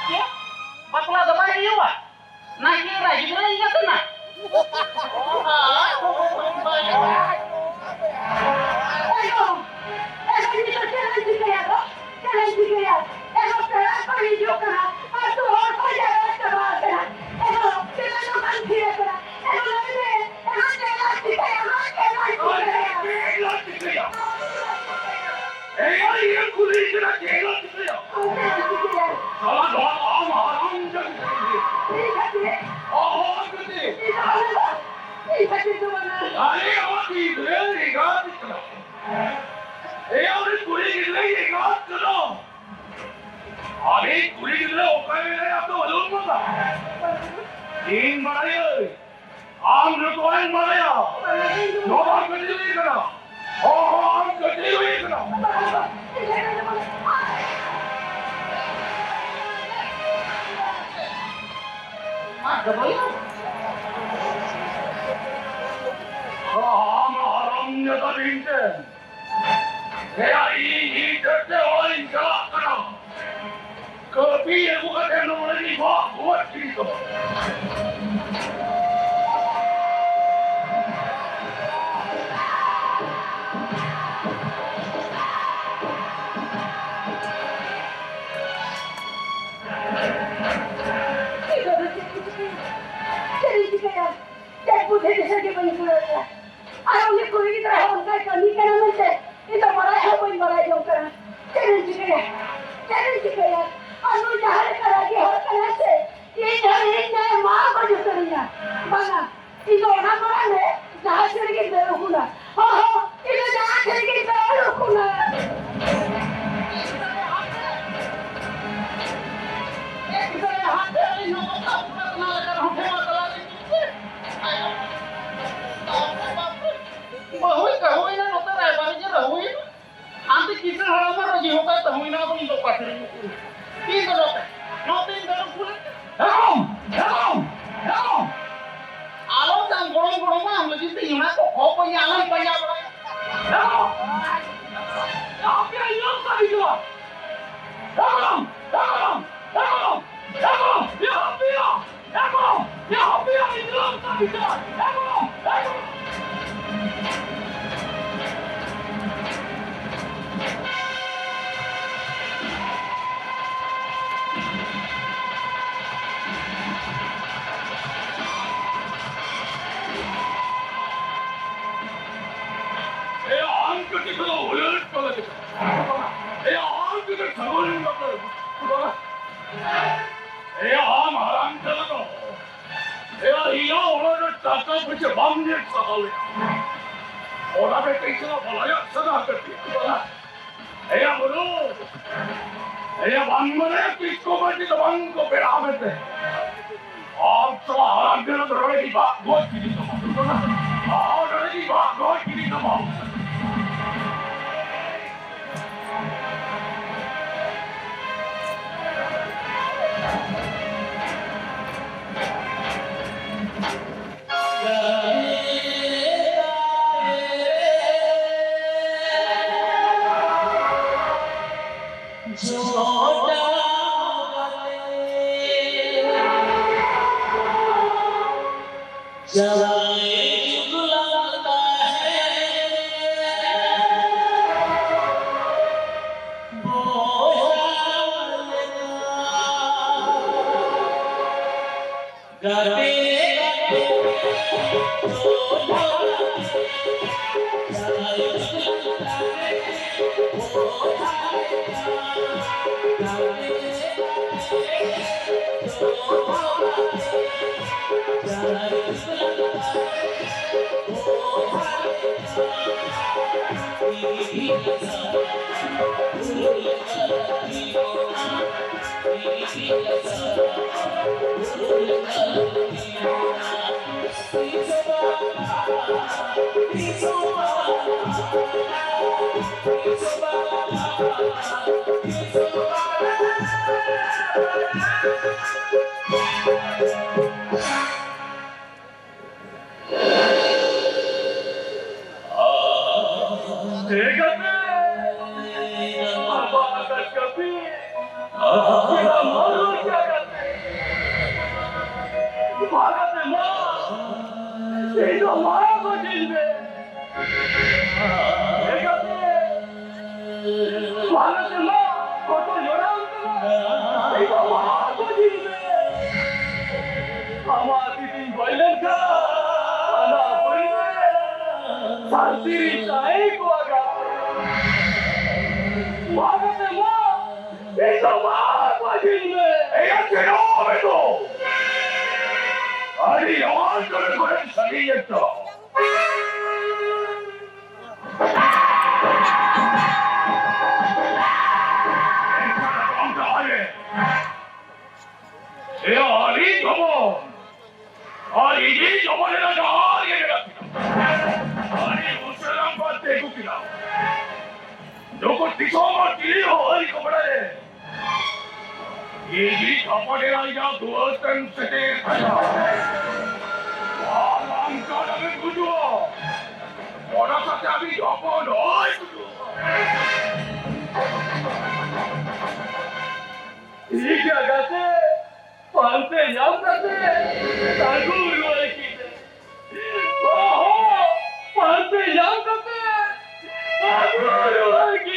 ᱪᱮᱫ? ᱵᱟᱯᱞᱟ ᱫᱚ ᱵᱟᱭ ᱦᱩᱭᱩᱜᱼᱟ? ᱱᱟᱭᱠᱮ ᱮᱨᱟ ᱜᱤᱫᱽᱨᱟᱹ ᱮᱸᱜᱟᱛ ᱮᱱᱟ? ᱮ ᱜᱚ, ᱮ ᱜᱚ, ᱱᱤᱛᱚᱜ ᱪᱮᱫ ᱞᱟᱝ ᱪᱤᱠᱟᱹᱭᱟ ᱜᱚ? ᱪᱮᱫ ᱞᱟᱝ ᱪᱤᱠᱟᱹᱭᱟ? ᱮ ᱜᱚ, ᱯᱮᱲᱟ ᱠᱚ ᱦᱤᱡᱩᱜ ᱠᱟᱱᱟ, ᱟᱹᱛᱩ ᱦᱚᱲ ᱠᱚ ᱡᱟᱣᱨᱟ ᱪᱟᱵᱟ ᱟᱠᱟᱱᱟ᱾ ᱮ ᱜᱚ, ᱪᱮᱫ ᱞᱟᱝ ᱱᱚᱝᱠᱟᱱ ᱛᱷᱤᱨ ᱟᱠᱟᱱᱟ? ᱮ ᱜᱚ, ᱞᱟᱹᱭ ᱢᱮ, ᱮ ᱜᱚ, ᱪᱮᱫ ᱞᱟᱝ ᱪᱤᱠᱟᱹᱭᱟ ᱜᱚ? ᱪᱮᱫ ᱞᱟᱝ ᱪᱤᱠᱟᱹᱭᱟ? ᱪᱮᱫ ᱞᱟᱝ ᱪᱤᱠᱟᱹᱭᱟ? ᱮᱭ, ᱤᱧ ᱠᱩᱞᱤ ᱠᱟᱱᱟ, ᱪᱮᱫ ᱞᱟᱝ ᱪᱤᱠᱟᱹᱭᱟ? ᱥᱟᱞᱟ ᱱᱚᱣᱟ ᱫᱚ ᱟᱢ ᱦᱟᱨᱟᱢ ᱡᱟᱹᱛᱤ ᱠᱟᱱ ᱜᱮᱭᱟ᱾ ᱚᱦᱚ, ᱟᱢ ᱠᱟᱹᱴᱤᱡ᱾ ᱟᱨᱮ, ᱟᱢᱟᱜ ᱜᱤᱫᱽᱨᱟᱹ ᱮᱸᱜᱟᱛ ᱠᱟᱱᱟ᱾ ᱮᱭ, ᱟᱢᱨᱮᱱ ᱠᱩᱲᱤ ᱜᱤᱫᱽᱨᱟᱹ ᱮᱸᱜᱟᱛ ᱠᱟᱱᱟ᱾ ᱟᱢᱤᱡ ᱠᱩᱲᱤ ᱜᱤᱫᱽᱨᱟᱹ ᱚᱠᱟᱭ ᱢᱮᱱᱟᱭᱟ ᱟᱢ ᱫᱚ ᱵᱟᱹᱱᱩᱢ ᱠᱟᱫᱟ? ᱤᱧ ᱵᱟᱲᱟᱭᱟᱹᱧ᱾ ᱟᱢ ᱡᱚᱛᱚᱣᱟᱜ ᱮᱢ ᱵᱟᱲᱟᱭᱟ᱾ ᱱᱚᱣᱟ ᱫᱚ ᱠᱟᱹᱴᱤᱡ ᱦᱩᱭ ᱠᱟᱱᱟ᱾ ᱦᱚᱸ, ᱦᱚᱸ, ᱟᱢ ᱠᱟᱹᱴᱤᱡ ᱦᱩᱭ ᱠᱟᱱᱟ᱾ ᱢᱟ ᱫᱚ ᱵᱚᱞᱮ᱾ ᱟᱢ ᱦᱟᱨᱟᱢ ᱡᱟᱫᱟ ᱵᱤᱱ ᱴᱷᱮᱱ᱾ ᱮᱭᱟ, ᱤᱧ, ᱤᱧ ᱛᱮ ᱚᱲᱟᱜ ᱤᱧ ᱪᱟᱞᱟᱜ ᱠᱟᱱᱟ᱾ ᱠᱟᱹᱯᱤ ᱟᱹᱜᱩ ᱠᱟᱛᱮ ᱱᱚᱰᱮ ᱜᱮ ᱜᱚᱡ ᱜᱤᱰᱤ ᱠᱟᱢᱟ᱾ ᱪᱮᱫ ᱤᱧ ᱪᱤᱠᱟᱹᱭᱟ? ᱪᱮᱫ ᱵᱩᱫᱷᱤ ᱫᱤᱥᱟᱹ ᱜᱮ ᱵᱟᱹᱧ ᱠᱩᱲᱟᱹᱣ ᱮᱫᱟ᱾ ᱟᱨ ᱩᱱᱤ ᱠᱩᱲᱤ ᱜᱤᱫᱽᱨᱟᱹ ᱦᱚᱸ ᱚᱱᱠᱟᱭ ᱠᱟᱹᱢᱤ ᱠᱟᱱᱟ ᱢᱮᱱᱛᱮ ᱤᱧ ᱫᱚ ᱵᱟᱲᱟᱭ ᱦᱚᱸ ᱵᱟᱹᱧ ᱵᱟᱲᱟᱭ ᱡᱚᱝ ᱠᱟᱱᱟ᱾ ᱪᱮᱫ ᱤᱧ ᱪᱤᱠᱟᱹᱭᱟ? ᱪᱮᱫ ᱤᱧ ᱪᱤᱠᱟᱹᱭᱟ? ᱟᱨ ᱱᱩᱭ ᱡᱟᱦᱟᱸ ᱞᱮᱠᱟ ᱨᱟᱹᱜᱤ ᱦᱚᱲ ᱠᱟᱱᱟᱭ ᱥᱮ, ᱤᱧ ᱦᱚᱸ ᱤᱧ ᱢᱟ ᱜᱚᱡ ᱩᱛᱟᱹᱨᱤᱧᱟ᱾ ᱵᱟᱝᱟ, ᱤᱧ ᱫᱚ ᱚᱱᱟ ᱢᱟᱲᱟᱝ ᱨᱮ ᱡᱟᱦᱟᱸ ᱥᱮᱫ ᱨᱮᱜᱮᱧ ᱫᱟᱹᱲ ᱩᱠᱩᱱᱟ᱾ ᱦᱚᱸ, ᱦᱚᱸ, ᱤᱧ ᱫᱚ ᱡᱟᱦᱟᱸ ᱥᱮᱫ ᱨᱮᱜᱮᱧ ᱫᱟᱹᱲ ᱩᱠᱩᱱᱟ᱾ ᱵᱟᱹᱦᱩᱭ ᱠᱟᱹᱦᱩᱭᱮᱱᱟ ᱱᱚᱛᱮ ᱨᱟᱭᱵᱟᱨᱤᱡ ᱮ ᱨᱟᱹᱦᱩᱭᱮᱱᱟ᱾ ᱟᱢ ᱫᱚ ᱠᱤᱥᱟᱹᱬ ᱦᱟᱲᱟᱢ ᱨᱮ ᱨᱟᱹᱡᱤ ᱦᱚᱸ ᱠᱟᱭ ᱛᱟᱹᱦᱩᱭᱮᱱᱟ, ᱟᱫᱚ ᱤᱧ ᱫᱚ ᱚᱠᱟ ᱥᱮᱫ ᱨᱮᱧ ᱩᱠᱩᱱᱟ? ᱤᱧ ᱫᱚ ᱱᱚᱛᱮ, ᱱᱚᱛᱮᱧ ᱫᱟᱹᱲ ᱩᱠᱩᱱᱟ᱾ ᱮ ᱜᱚᱲᱚᱢ! ᱮ ᱜᱚᱲᱚᱢ! ᱮ ᱜᱚᱲᱚᱢ! ᱟᱞᱚ ᱛᱟᱢ ᱜᱚᱲᱚᱢ ᱜᱚᱲᱚᱢ ᱟᱢ ᱞᱟᱹᱜᱤᱫ ᱛᱮ ᱚᱱᱟ ᱠᱚ ᱠᱚ ᱠᱚᱧ ᱟᱞᱚᱢ ᱯᱟᱸᱡᱟ ᱵᱟᱲᱟᱭᱟ᱾ ᱮ ᱜᱚᱲᱚᱢ! ᱮ ᱦᱟᱯᱮ, ᱤᱧ ᱫᱚ ᱚᱠᱟ ᱨᱮᱧ ᱪᱟᱞᱟᱜᱼᱟ? ᱮ ᱜᱚᱲᱚᱢ! ᱮ ᱜᱚᱲᱚᱢ! ᱮ ᱜᱚᱲᱚᱢ! ᱮ ᱜᱚᱲᱚᱢ! ᱮ ᱦᱟᱯᱮ ᱭᱟ! ᱮ ᱜᱚᱲᱚᱢ! ᱮ ᱦᱟᱯᱮ ᱭᱟ! ᱤᱧ ᱫᱚ ᱚᱠᱟ ᱨᱮᱧ ᱪᱟᱞᱟᱜᱼᱟ? ᱮ ᱜᱚᱲᱚᱢ! ᱮ ᱜᱚᱲᱚᱢ! ᱮᱭᱟ, ᱟᱢ ᱠᱟᱹᱴᱤᱡ ᱠᱷᱚᱱ ᱦᱩᱭᱩᱜ ᱠᱟᱱᱟ ᱪᱮᱫ? ᱮᱭᱟ, ᱟᱢ ᱠᱟᱹᱴᱤᱡ ᱥᱟᱹᱜᱩᱱ ᱵᱟᱯᱞᱟ ᱨᱮ ᱵᱟᱝ᱾ ᱮᱭᱟ, ᱟᱢ ᱦᱟᱨᱟᱢ ᱠᱟᱱᱟ ᱛᱚ᱾ ᱮᱭᱟ, ᱤᱧᱟᱹᱜ ᱚᱲᱟᱜ ᱨᱮ ᱴᱟᱠᱟ ᱯᱚᱭᱥᱟ ᱵᱟᱢ ᱧᱮᱞ ᱥᱟᱦᱟᱣ ᱞᱮᱫᱟ᱾ ᱚᱱᱟ ᱨᱮ ᱠᱟᱹᱡ ᱪᱟᱞᱟᱜ ᱵᱟᱞᱟᱭᱟ ᱥᱟᱱᱟ ᱠᱟᱹᱴᱤᱡ᱾ ᱮᱭᱟ ᱵᱩᱨᱩ, ᱮᱭᱟ ᱵᱟᱝ ᱢᱟᱱᱮ ᱛᱤᱥ ᱠᱚ ᱢᱟᱹᱡᱷᱤ ᱫᱚ ᱵᱟᱝ ᱠᱚ ᱵᱮᱲᱟ ᱢᱮᱱᱛᱮ᱾ ᱟᱢ ᱥᱟᱞᱟᱜ ᱦᱟᱲᱟᱢ ᱵᱮᱲᱟ ᱫᱚ ᱱᱚᱰᱮ ᱜᱮ ᱵᱟᱜ ᱜᱚᱡ ᱜᱤᱰᱤ ᱠᱟᱢᱟ᱾ ᱟᱢ ᱱᱚᱰᱮ ᱜᱮ ᱵᱟᱜ ᱜᱚᱡ ᱜᱤᱰᱤ ᱠᱟᱢᱟ᱾ ᱡᱟᱶᱟᱭ ᱡᱩᱜᱽ ᱞᱟᱸᱫᱟ ᱦᱮᱸ ᱵᱚᱭᱦᱟ ᱞᱮᱠᱟ᱾ ᱜᱟᱛᱮ ᱜᱟᱛᱮ ᱴᱚᱞᱟ ᱡᱟᱶᱟᱭ ᱡᱩᱜᱽ ᱞᱟᱸᱫᱟ ᱦᱮᱸ ᱵᱚᱭᱦᱟ ᱞᱮᱠᱟ᱾ ᱜᱟᱛᱮ ᱮ ᱜᱟᱛᱮ, ᱟᱵᱚᱣᱟᱜ ᱠᱟᱹᱯᱤ, ᱪᱮᱫᱟᱜ ᱵᱟᱢ ᱨᱚᱲ ᱠᱮᱭᱟ ᱜᱟᱛᱮ? ᱢᱟ ᱜᱟᱛᱮ, ᱢᱟ, ᱤᱧ ᱫᱚ ᱢᱟ ᱜᱚᱡᱤᱧ ᱢᱮ᱾ ᱮ ᱜᱟᱛᱮ, ᱢᱟ ᱜᱟᱛᱮ, ᱢᱟ, ᱠᱚᱛᱚ ᱡᱚᱲᱟᱣ ᱠᱟᱱᱟ᱾ ᱤᱧ ᱫᱚ ᱢᱟ ᱜᱚᱡᱤᱧ ᱢᱮ᱾ ᱟᱢᱟᱜ ᱛᱤᱛᱤᱧ ᱜᱚᱡ ᱞᱮᱱᱠᱷᱟᱱ ᱦᱟᱱᱟ ᱯᱩᱨᱤ ᱨᱮ ᱥᱟᱱᱛᱤ ᱨᱤᱧ ᱛᱟᱦᱮᱸ ᱠᱚᱜᱼᱟ ᱜᱟᱛᱮ᱾ ᱢᱟ ᱜᱟᱛᱮ ᱢᱟ, ᱤᱧ ᱫᱚ ᱢᱟ ᱜᱚᱡᱤᱧ ᱢᱮ᱾ ᱮᱭᱟ ᱪᱮᱫ ᱦᱚᱸ ᱵᱟᱝ ᱫᱚ᱾ ᱟᱹᱰᱤ ᱞᱚᱜᱚᱱ ᱠᱚᱨᱮ ᱠᱚᱨᱮ ᱥᱟᱺᱜᱤᱧ ᱮᱱ ᱫᱚ᱾ ᱮᱱᱠᱷᱟᱱ ᱟᱢ ᱛᱟᱦᱞᱮ ᱮ ᱟᱹᱰᱤ ᱡᱚᱵᱚᱱ, ᱟᱹᱰᱤ ᱜᱮ ᱡᱚᱵᱚᱱ ᱮᱱᱟ ᱡᱟᱦᱟᱸ ᱜᱮ ᱢᱮᱱᱟᱜ ᱠᱤᱱᱟ᱾ ᱟᱹᱰᱤ ᱩᱥᱟᱹᱨᱟ ᱵᱟᱫ ᱛᱮ ᱟᱹᱜᱩ ᱠᱤᱱᱟ᱾ ᱱᱩᱠᱩ ᱫᱤᱥᱚᱢ ᱦᱚᱲ ᱪᱤᱞᱤ ᱦᱚᱸ ᱟᱹᱣᱨᱤ ᱠᱚ ᱵᱟᱲᱟᱭᱟ᱾ ᱤᱫᱤ ᱛᱷᱟᱯᱚᱴ ᱮᱱᱟ ᱤᱧᱟᱜ ᱫᱩᱣᱟᱹᱨ ᱛᱮᱢ ᱥᱮᱴᱮᱨ ᱠᱟᱱᱟ᱾ ᱟᱨ ᱵᱟᱝᱠᱷᱟᱱ ᱟᱢᱮᱢ ᱜᱩᱡᱩᱜᱼᱟ᱾ ᱚᱱᱟ ᱥᱟᱶᱛᱮ ᱟᱹᱰᱤ ᱡᱚᱵᱚᱱ ᱦᱚᱸᱭ ᱜᱩᱡᱩᱜᱼᱟ᱾ ᱴᱷᱤᱠ ᱜᱮᱭᱟ ᱜᱟᱛᱮ, ᱯᱟᱱᱛᱮ ᱧᱟᱢ ᱠᱟᱛᱮ ᱟᱹᱜᱩ ᱨᱩᱣᱟᱹᱲ ᱠᱤᱱᱟᱹᱧ᱾ Agora que